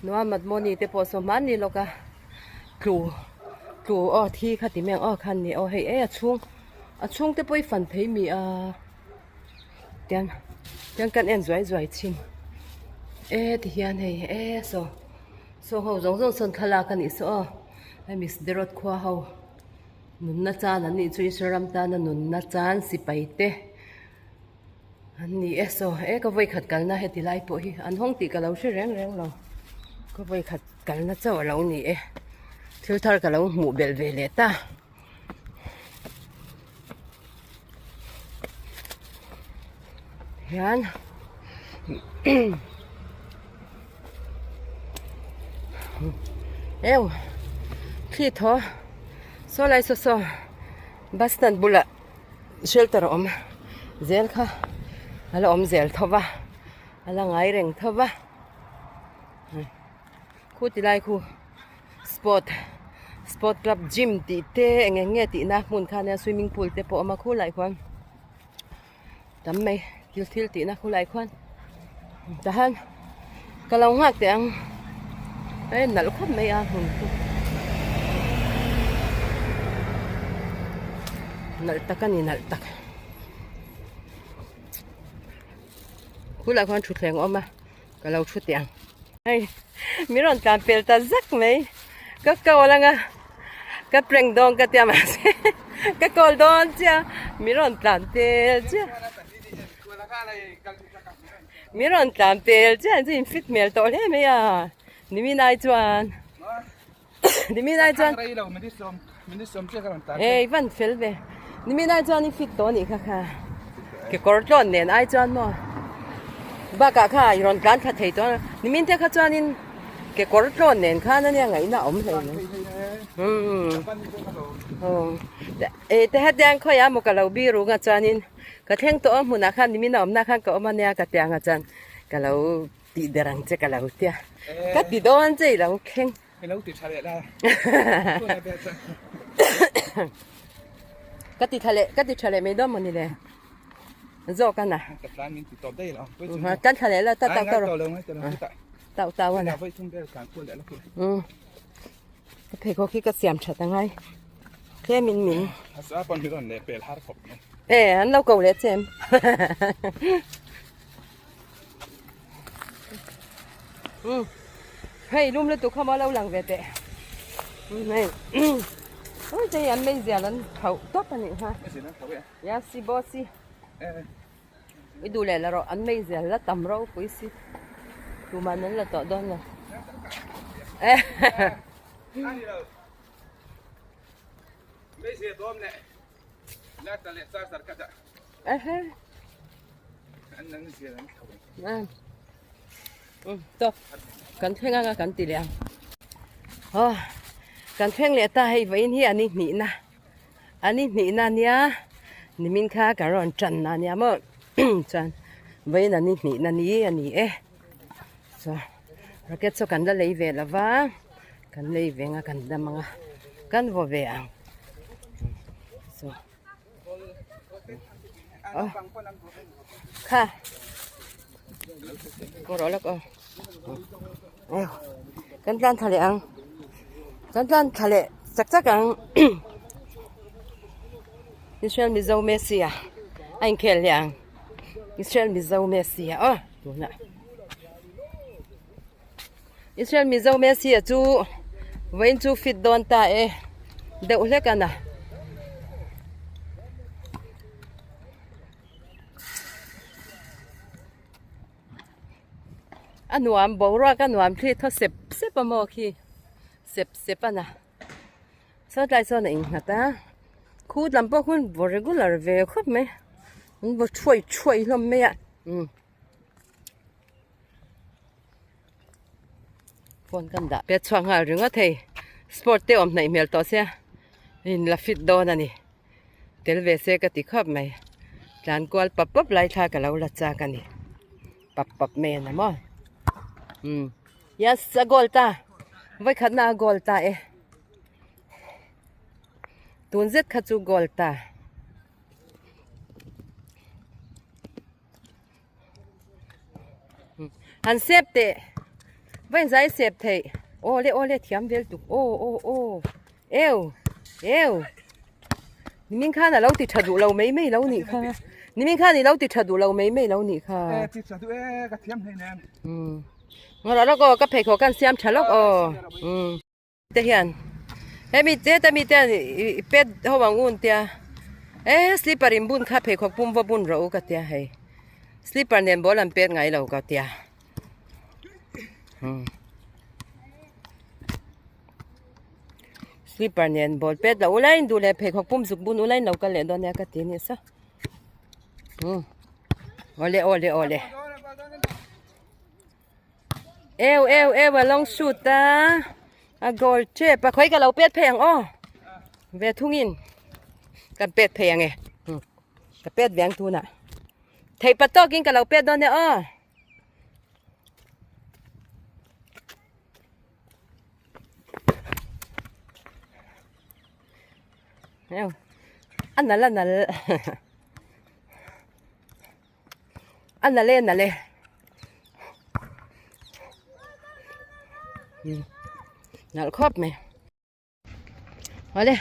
Noa Matmoni te pawh saw hmanni lawka tlu tlu aw thi kha ti mai ang aw khan ni aw hei e a chhung a chhung te pawh i fan thei mi a tiang tiang kan en zuai zuai thin e ti hian hei e saw saw ho zawng zawng sawn thlalak a nih saw aw hemi Sderot khua ho. Nunna chan an nih chu Israel ram tana nunna chan sipai te an ni e saw e ka vawi khat kalna heti lai pawh hi an hawng tih ka lo hre reng reng lo ka vawi khat kalna chauh a lo ni e thil thar ka lo hmuh belh ve leh ta hian eu thli thaw saw lai saw saw bus stand bulah shelter a awm zel kha a la awm zel tho va a la ngai reng tho va khu ti lai khu sport sport club gym tih te eng eng nge tihna hmun kha ania swimming pool te pawh a awm a khulai khuan. Tam mai. Thil thil tihna khulai khuan tahan ka lo nghak teh ang hei nalh khawp mai a hmun chu nalh tak a ni nalh tak khulai khuan thutthleng a awm a ka lo thu teh ang hei mi rawn tlan pel ta zak mai ka call anga ka prank dawn ka tia mahse ka call dawn chiah mi rawn tlan pel chiah mi rawn tlan pel chiah chu in fit hmel tawh hle mai a nimin ai chuan nimin ai chuan ei van fel ve nimin ai chuan i fit tawh anih kha kha kekawr tlawn nen ai chuan maw bakah kha i rawn tlan thla thei tawh a nimin te kha chuanin kekawr tlawn nen khan ania ngaihna a awm hle mai umm aw eh te hetiang khawiah maw ka lo biru nga chuanin ka thleng tawh a hmunah khan nimin a awmna khan ka awm ania ka tiang ah chuan ka lo tih ber ang che ka lo tia ka ti dawn che i lo thleng. I lo ti tha leh la. Ka ti tha leh ka ti tha leh mai dawn mawni le. Zawk ana. Ka tlan min ti tawp daih lo. Tlan tha leh la ta tau tau. Tau tau ana. Voi thum vel tlan kual leh la. Ka pheikhawk hi ka siam that angai. Tlem in min. Asa pawn hi rawn leh pel har khawp mai. E an lo ko leh chem. Um hei lum lutuk kha maw lo lang ve teh um hei ui te hi an meizial an khauh tawp a nih kha ya si baw si i duh leh la rawh an meizial la tam ropui si tumah an la tawh dawn lo Tawp kan thleng anga kan ti leh ang aw kan thleng leh ta hei vawiin hi a ni hnihna a ni hnihna ania nimin kha kan rawn tan a nia maw chuan vawiin a ni hnihna ni a ni e chuan racket chu kan la lei ve lo va kan lei ve ang a kan dam ang a kan vaw ve ang chu. Kha Kawr rawh lawk aw Kan tlan thla leh ang Kan tlan thla leh chak chak ang Israel Mizo Messi a a inkhel leh ang Israel Mizo Messi a aw tunah Israel Mizo Messi a chu vawiin chu fit dawn ta e deuh hlek a na. A nuam boruak a nuam khi thaw sep sep a maw khi sep sep a na saw tlai sawn a innghat a khut lam pawh hun vaw regular ve khawp mai an vaw thuai thuai hlawm mai a umm. Phone kan dah pet chhuak nghal ringawt hei sport te awm hnaih hmel tawh sia in la fit dawn a ni tel ve se ka ti khawp mai tlan kual pap pap lai thla ka lo la chak a ni pap pap mai a ni maw umm yes a goal ta vawikhatna a goal ta e tun zet kha chu goal ta. Han sep teh vawiin zai sep theih aw le aw le thiam vel tuk aw aw aw eu eu nimin khan a lo ti tha duh lo mai mai lo nih kha nimin khan i lo ti tha duh lo mai mai lo nih kha e ti tha duh e ka thiam hlei nen um ngawrh lawk aw ka pheikhawk kan siam tha lawk aw um te hian hemi te te mi te hian i pet ho ang un tia e slipper in bun kha pheikhawk pum va bun rawh u ka tia hei slipper nen ball an pet ngai lo ka tia hmm slipper nen ball pet lo ula in duh leh pheikhawk pum zuk bun ula in lo kal leh dawn nia ka ti a ni sa hmm awle awle awle. Eu eu eu a long shoot a a goal tep a khawi ka lo pet phei ang aw ve thungin kan pet phei ang e ka pet ve ang tunah theih pa tawkin ka lo pet dawn e aw. Eu a nal a nal. A nalh e nalh e. Nalh khawp mai. Awle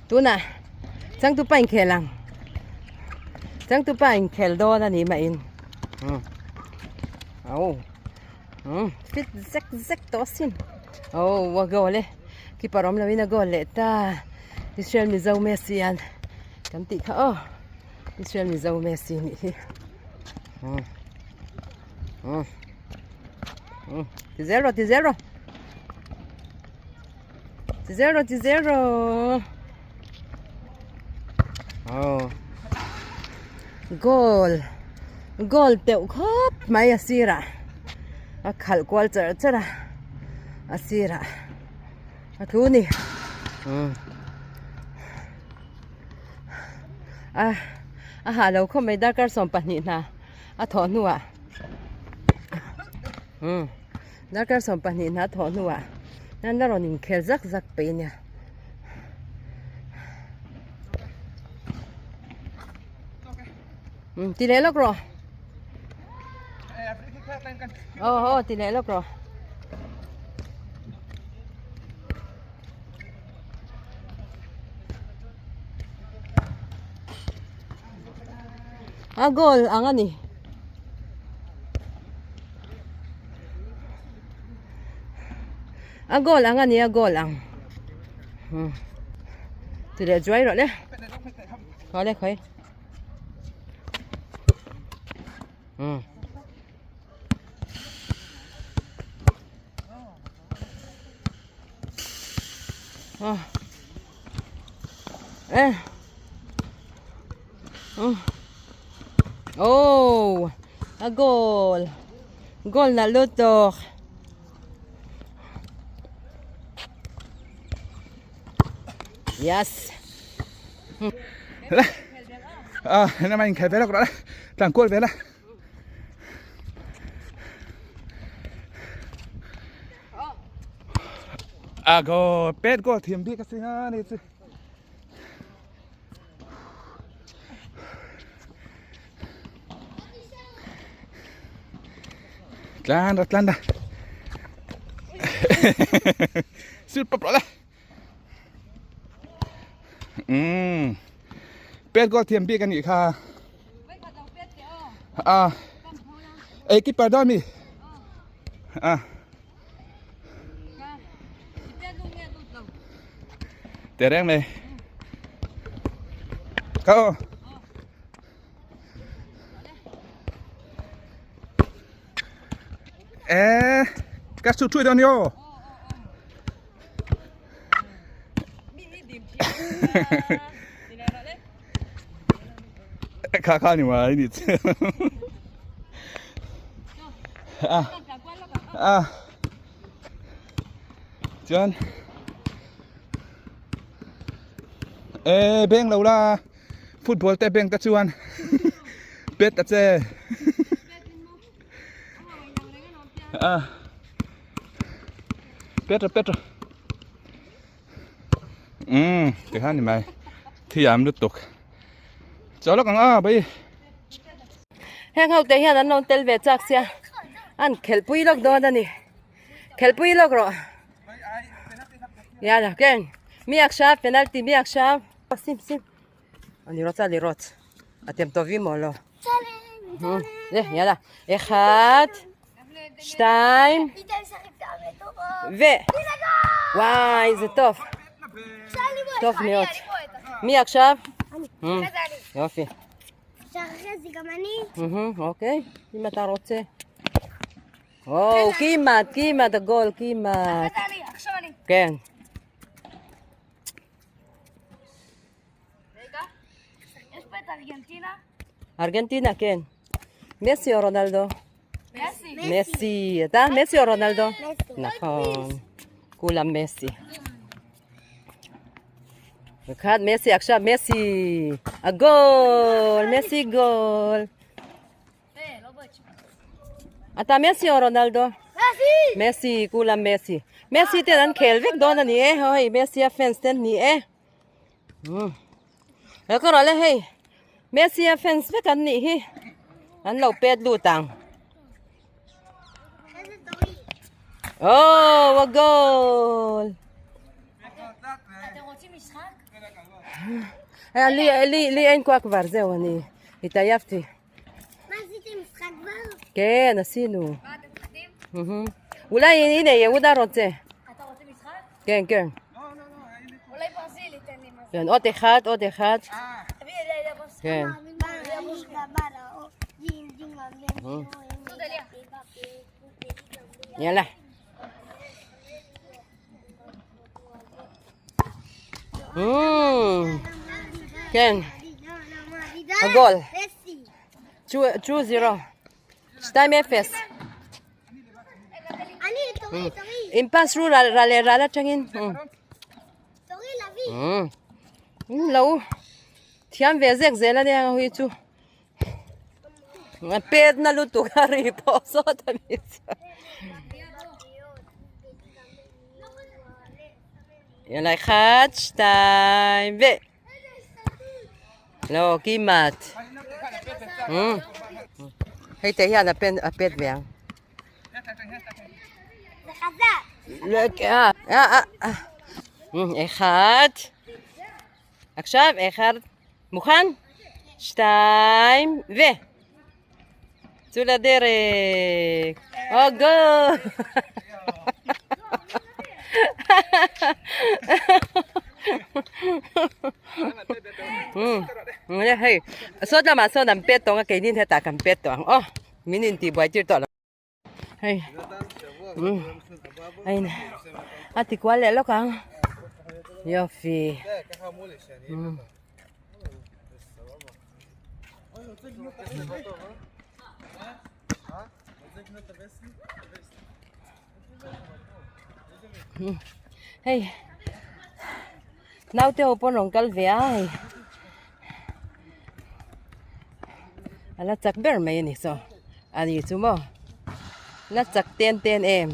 tunah changtupa inkhel ang changtupa inkhel dawn a ni mah in au fit zek zek tawh asin aw a goal e keeper awm loin a goal leh ta Israel Mizo Messi an kan tih kha aw Israel Mizo Messi nih hi ti zel rawh ti zel rawh. Ti zel rawh ti zel rawh oh goal goal teuh khawp mai a sirah a khalh kual char char a a sirah a thu a ni a a hah lo khawp mai darkar 12 hna a thawh hnuah umm. Darkar 12 hna thawh hnuah hian la rawn inkhel zak zak peih a nia. Umm ti leh lawk rawh. Aw aw ti leh lawk rawh. A goal ang a ni. A goal ang a ni a goal ang. Hmm. Ti leh zuai rawh le. Khaw le khawi. Hmm. Oh. Eh. Oh. Oh, a goal. Goal na lutok. Yes. Ah, na mai khai ve lok ra. Tlang kual ve la. A goal, pet goal thiam bik a singa ni chu. Tlan ra tlan ra. Siu pap la. Um. Pet goal thiam bik ani kha. À. Ê keeper đó mi. À. Te reng mai. Kau. Ê, các chú chui đâu nhiêu? Kha kha ni mai ni. À. À. Chuan e beng lo la football te beng te chuan pet ta che a pet pet um ti khan ni mai thiam lutuk chaw lawk ang a bai heng ho te hian an lo tel ve chak sia an khelhpui lawk dawn a ni Khelhpui lawk rawh. Yala ken. Mi akshav penalty mi akshav. Sim sim. Ani rot ali rot. Atem tovim o lo. Le yala. אחד, שתיים, ו... וואי, זה טוב. טוב מאוד. מי עכשיו? יופי. אוקיי, אם אתה רוצה. או, כמעט, כמעט הגול, כמעט. כן. ארגנטינה, כן. מסי או רונלדו? מסי. מסי. אתה מסי או רונלדו? נכון. כולם מסי. אחד מסי, עכשיו מסי. הגול, מסי גול. אתה מסי או רונלדו? מסי! מסי, כולם מסי. מסי ten an khel vek dawn a ni e, hei Messi a fans te an ni e. Umm. He ka rawh le hei Messi a fans vek an nih hi. An lo pet lut ang. Oh, a goal! לי, לי, לי אין כוח כבר, זהו, אני התעייפתי. מה עשיתם משחק כבר? כן, עשינו. אולי, הנה, יהודה רוצה. אתה רוצה משחק? כן, כן. אולי ברזיל ייתן לי משהו. כן, עוד אחד, עוד אחד. כן. יאללה. כן. הגול. 2-0. 2-0. In pass ru ra ra le ra la changin. Lo thiam ve zek zel a nia hui chu. A pet na lutuk a ri pawh sawt a ni chuan. Yalai khat shtaim ve. Lo kimat. Hei te hian a pen a pet ve ang. אחד, עכשיו אחד, מוכן? שתיים, ו... צאו לדרך! או גו! Hei, sawt lamah sawn an pet tawng a keinin hetah kan pet tawh ang aw min intihbuai tir tawh lo. Hei umm a ti kual leh lawk ang yofi umm. Hei naute ho pawn rawn kal ve a hei a la chak ber mai a ni saw a ni chu maw la chak ten ten em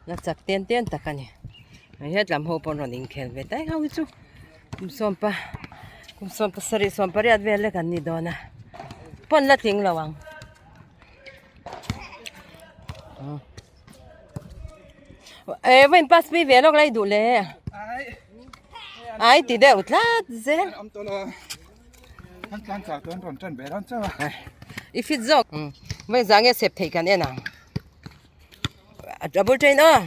la chak ten ten tak a ni hei hetlam ho pawn rawn inkhel ve daih ho hi chu kum sawmpa kum sawmpa sarih sawmpa riat vel lek an ni dawn a pawn la tling lo ang. E vawiin pass pui ve lawk lai duh le. Ai ti deuh tlat zel. I fit zawk. Vawiin zah nge sep theih kan en ang. A bul train aw.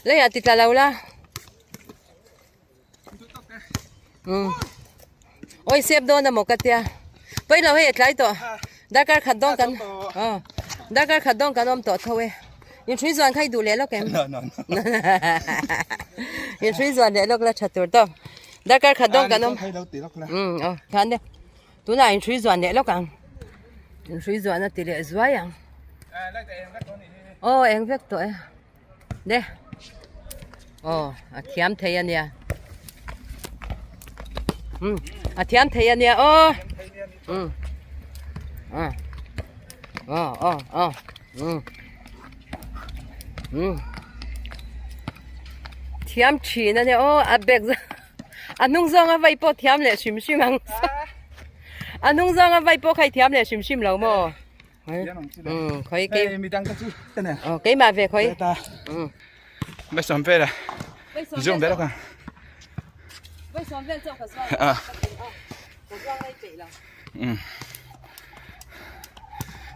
Leiah ti tla lo la. Oi sep dawn amaw ka tia pawi lo hei a tlai tawh darkar khat dawn kan aw darkar khat dawn kan awm tawh tho e inhrui zuan kha i duh leh lawk em inhrui zuan leh lawk la tha tur tawk darkar khat dawn kan awm aw khan e tunah inhrui zuan leh lawk ang inhrui zuan a ti leh zuai ang aw eng vek tawh e. Ne aw a thiam thei a nia um a thiam thei a nia aw um a aw aw aw um um thiam thin a nia aw a bag a hnung zawnga vai pawh thiam leh hrim hrim ang a hnung zawnga vai pawh kha i thiam leh hrim hrim lo maw. Khoi ke mi dang ka chu tene oh keimah ve khoi ta bai som vel a zoom vel ka bai som vel chok ka zuang a ka zuang lai pe la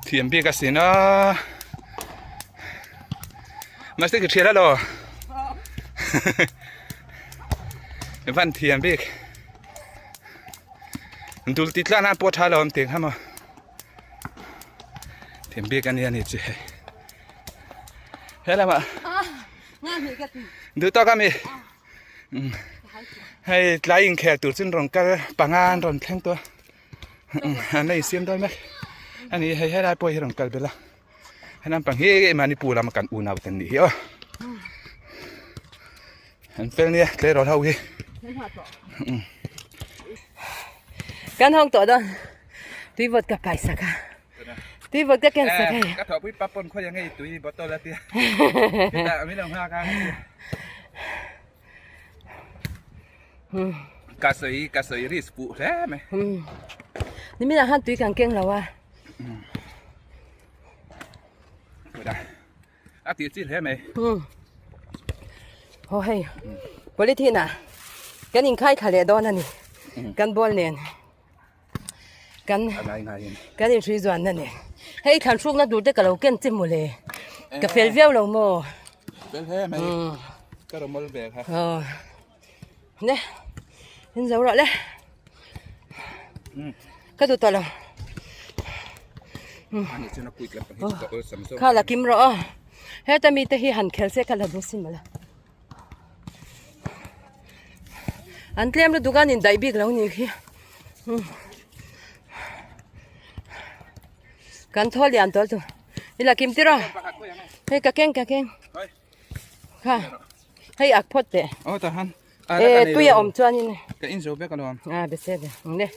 thiam bik a sin a mahse ka thial alo van thiam bik dul ti tlan a pawh tha lo am tih kha maw. Thiam bik a nia ni chi hei. He lamah duh tawk a mi. Hei tlai inkhel tur chu an rawn kal panga an rawn thleng tawh a. An la insiam dawn mek a ni hei helai pawh hi rawn kal belh a. He lampang hi Manipur lama kan unau te an nih hi aw. An fel nia tleirawl ho hi. Kan hawng tawh dawn. Tui vawt ka pai sak a. Tui vawt ka ken sak hei. Ka thawhpui pa pawn khawi ange i tui bottle a tia. Chutah min lo nghak a. Ka sawi ka sawi risk fuh hle mai. Niminah khan tui kan keng lo a. A tih chi hle mai. Haw hei polythene ah kan inkhai thla leh dawn a ni. Kan ball nen kan kan inhrui zuan a ni. Hei thlan hrukna tur te ka lo ken che mawle. Ka fel viau lo maw? Fel hle mai. Ka rawmawl ve kha. Aw. Ne. In zo rawh le. Ka duh tawh lo. Kha la kim rawh aw. Heta mite hi han khel se kha la duh sin mawle. An tlem lutuk a an indaih bik lo nih khi. Kan thaw lian tawh chu. I la kim tir aw. Hei ka keng ka keng. Kha. Hei ak phawt teh. Aw ta han. E tui a awm chuanin. Ka in zo vek alawm. A be se be. Ne.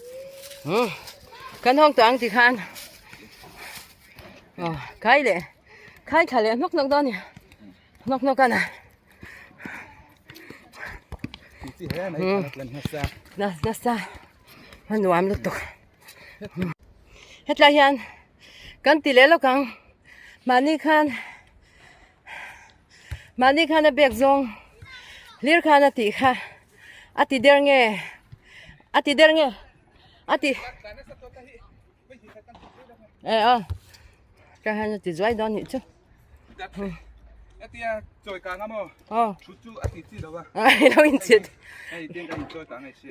Kan hawng tawh ang ti khan. Aw khai leh. Khai thla leh hnawk hnawk dawn ni. Hnawk hnawk a na. Na nasa. A nuam lutuk. Hetlai hian kan ti leh lawk ang. Mahni khan Mahni khan a bag zawng hlir khan a tih kha a ti der nge a ti der nge a ti e a ka han a ti zuai dawn nih chu ilo inchil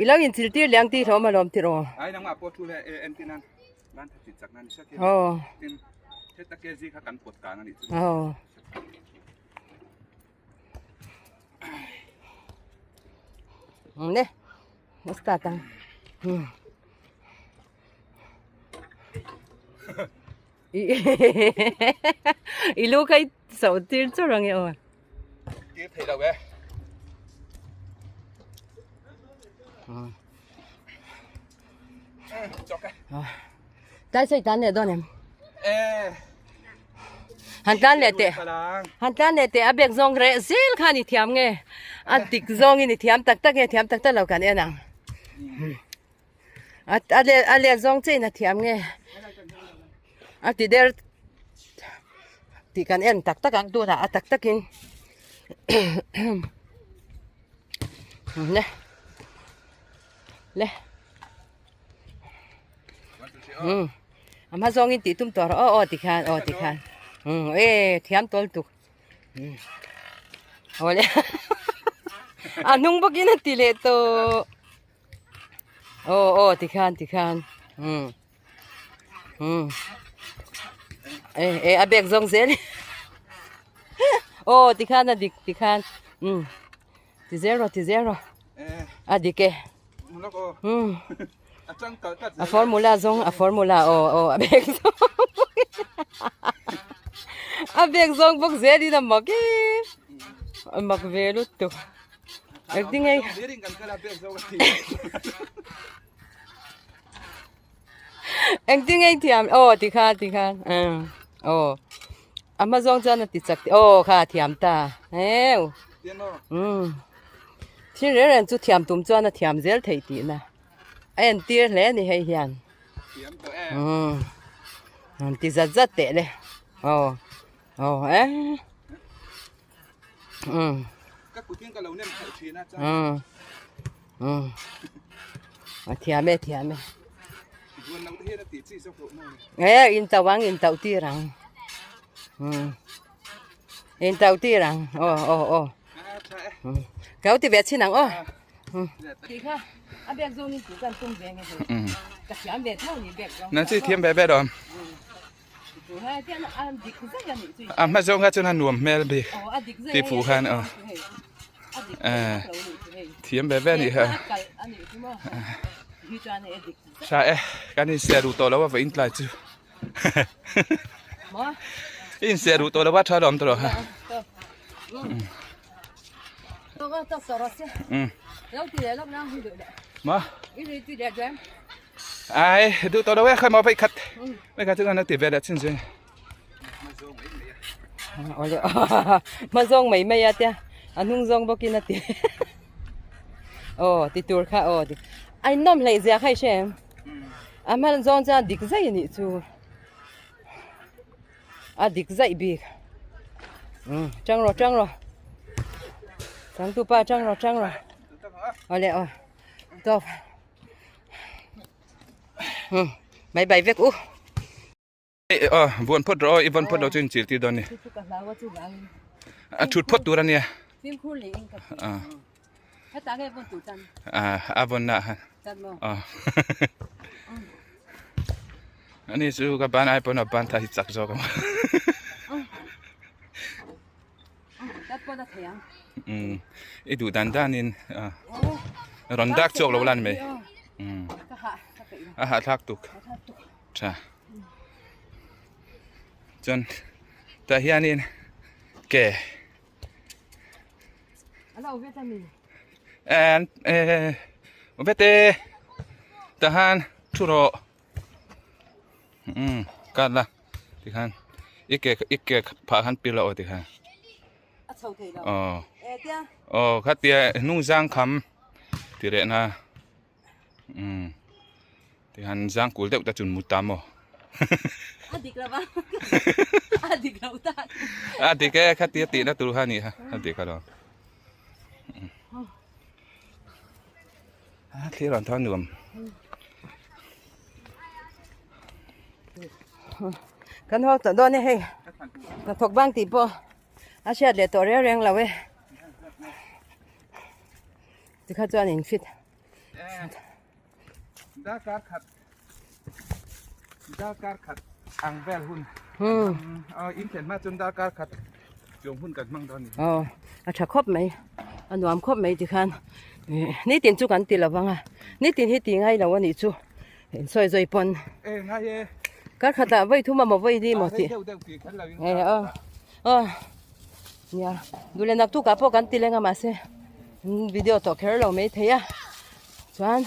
ilo inchil tir liang tih hlawm alawm tiraw Aw. Aw. Ne. Start ang. I lu kha i so tir chur ang e aw. Tir thei lo e. Tlai sawi tan leh dawn em? Han tlan leh teh. Han tlan leh teh a bag zawng reh zel khan i thiam nge? A dik zawngin i thiam tak tak nge thiam tak tak lo kan en ang. A a let a let zawng chiahin a thiam nge? A ti der tih kan en tak tak ang tunah a tak takin le le um a hma zawngin tih tum tawh rawh aw aw tikhian aw tikhian um e thiam tawl tuk Awle a hnung bawkin a ti leh tawh aw aw tikhian tikhian um um e e a bag zawng zel aw tikhian a dik tikhian um ti zel rawh ti zel rawh a dik e um a formula zawng a formula aw aw a bag zawng a bag zawng bawk zelin a mak e a mak ve lutuk engtin nge engtin nge thiam aw tikhan tikhan aw a hma zawng chuan a ti chak aw kha a thiam ta heu um thil reng reng chu thiam tum chuan a thiam zel theih tihna. A entir hle a ni hei hian umm han ti zat zat teh le aw aw e umm umm umm a thiam e thiam e e in tauh ang in tauh tir ang umm in tauh tir ang aw aw aw ka lo ti ve chin ang aw. Nan chu i thiam ve ve dawn. A hma zawng kha chuan a nuam hmel bik tih fuh khan aw thiam ve ve a nih kha tha e kan insiah duh tawh lo a va intlai chu i insiah duh tawh lo a tha lawm tawh lo ha. Ma ai duh tawh lo e khai ma vai khat vai khat chu kan ti ve leh chin zui ma zawng mai mai a tia a hnung zawng bawkin a ti. Aw ti tur kha aw ti. A in nawm hleih zia kha i hre em? A hman zawng chuan dik zaih a nih chu. A dik zaih bik. Umm tang rawh tang rawh. Changtu pa tang rawh tang rawh. Awle aw. Tawp. Umm bye bye vek u. Vuan phawt rawh aw, i vawn phawt loh chu inchil tir dawn a ni. A thut phawt tur a nia. A vawn na ah khan. Ani chu ka ban ai pawn a ban tha hi chak zawk ang. I duh dan dan in rawn dak chhuak lo la ni mai. A hahthlak tuk. Tha. Chuan tah hianin ke and eh vete tah han thu rawh um kat la tikhan i ke i ke phah khan pil a aw tikhan aw aw khatia hnung zang kham tireh na. Umm tihian zang kul deuh te chu an mu ta maw? A dik lo va a dik lo ta. A dik e khatia tihna tur kha a nih kha a dik alawm. A thlir an tha nuam. Kan haw tawh dawn e hei hnathawk bang tih pawh a hriat leh tawh reng reng lo e. Tikha chuan in fit. Darkar khat darkar khat ang vel hun. In thlen hma chuan darkar khat chuang hun kan hmang dawn ni. Aw a tha khawp mai a nuam khawp mai tikhan nitin chu kan ti lo vang a nitin hi ti ngai lo a nih chu in sawi zawi pawn. E ngai e. Kar khatah vawi thum emaw vawi li emaw tih. Deuh deuh tih kher lo in. E aw aw. Nia, duh leh naktuk ah pawh kan ti leng a mahse video tawh kher lo mai thei a chuan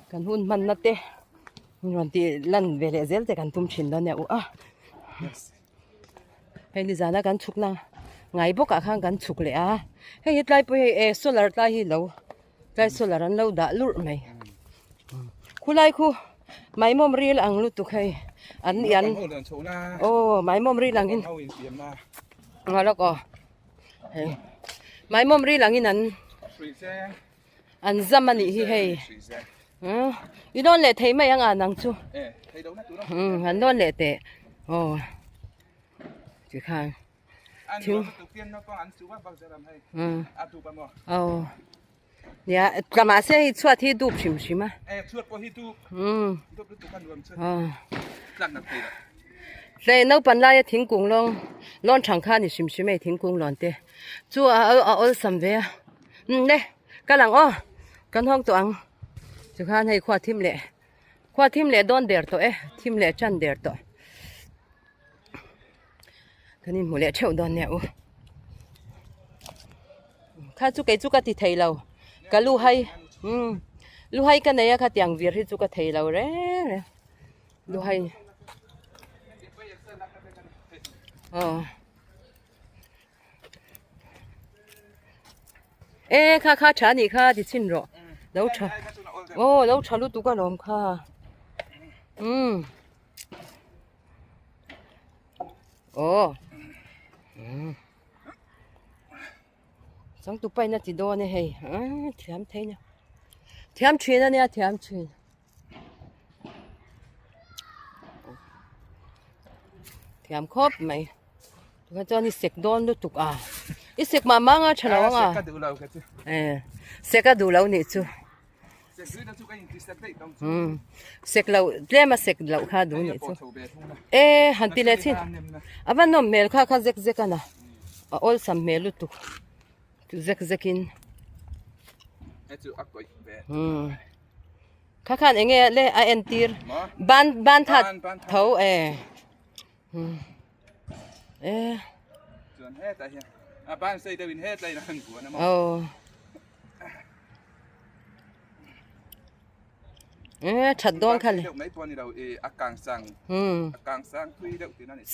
kan hun hmanna te rawn tih lan ve leh zel te kan tum thin dawn nia u a hei nizana kan chhuk na ngai bawk ah khan kan chhuk leh a hei hi tlai pawh hei eh solar tlai hi lo tlai solar an lo dah lurh mai khulai khu maimawm ril ang lutuk hei an an aw maimawm ril ang in. Nga lawk aw hei maimawm ril angin an an zam a nih hi hei umm i lawn leh thei mai ang a nang chu umm an lawn leh teh aw tikhan thing umm aw. Nia tla mahse hei chhuat hi dup hrim hrim a. Eh chhuat pawh hi dup. Umm. Dup lutuk a nuam chu. Tlat na thei lo. Hlei naupan laia thingkung lawng lawn thang kha a ni hrim hrim hei thingkung lawn te chu a a awlsam ve a. Umm le ka lang aw kan hawng tawh ang tikhan hei khua thim leh khua thim leh dawn der tawh e thim leh tan der tawh. Kan inhmu leh theuh dawn nia u. Kha chu kei chu ka ti thei lo. Ka lu hai umm lu hai ka nei a khatiang vir hi chu ka thei lo reng reng. Lu hai aw e kha kha tha nih kha ti chhin rawh. Lo tha aw lo tha lutuk alawm kha umm. Aw changtu paina ti dawn e hei ah thiam thei na thiam thin a nia thiam thin thiam khawp mai tunah chuan i sek dawn lutuk a i sek mah mah anga tha lo anga sek a duh lo nih chu. Sek loh tlem a sek loh kha duh nih chu e han ti leh chin a va nawm hmel kha kha zek zek a na a awlsam hmel lutuk zek zek in kha khan eng nge le a entir ban ban that tho e e aw. Ê that dawn kha le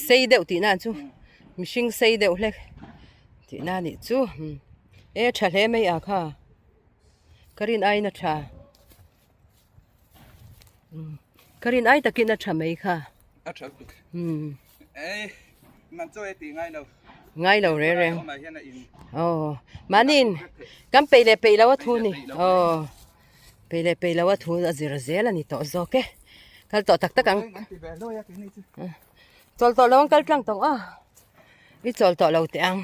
sei deuh tih na chu mihring sei deuh hlek tih na nih chu ê tha hle mai a kha. Ka rin aiin a tha. Ka rin ai takin a tha mai kha. A tha lutuk. Ei, man chaw e tih ngai lo. Ngai lo re reng. Aw, mahniin kan peih leh peih lo a thu ni. Aw, peih leh peih lo a thu a zir zel a ni tawh zawk e. Kal tawh tak tak ang. Chawl tawh lo ang kal tlang tawh a. I chawl tawh lo teh ang.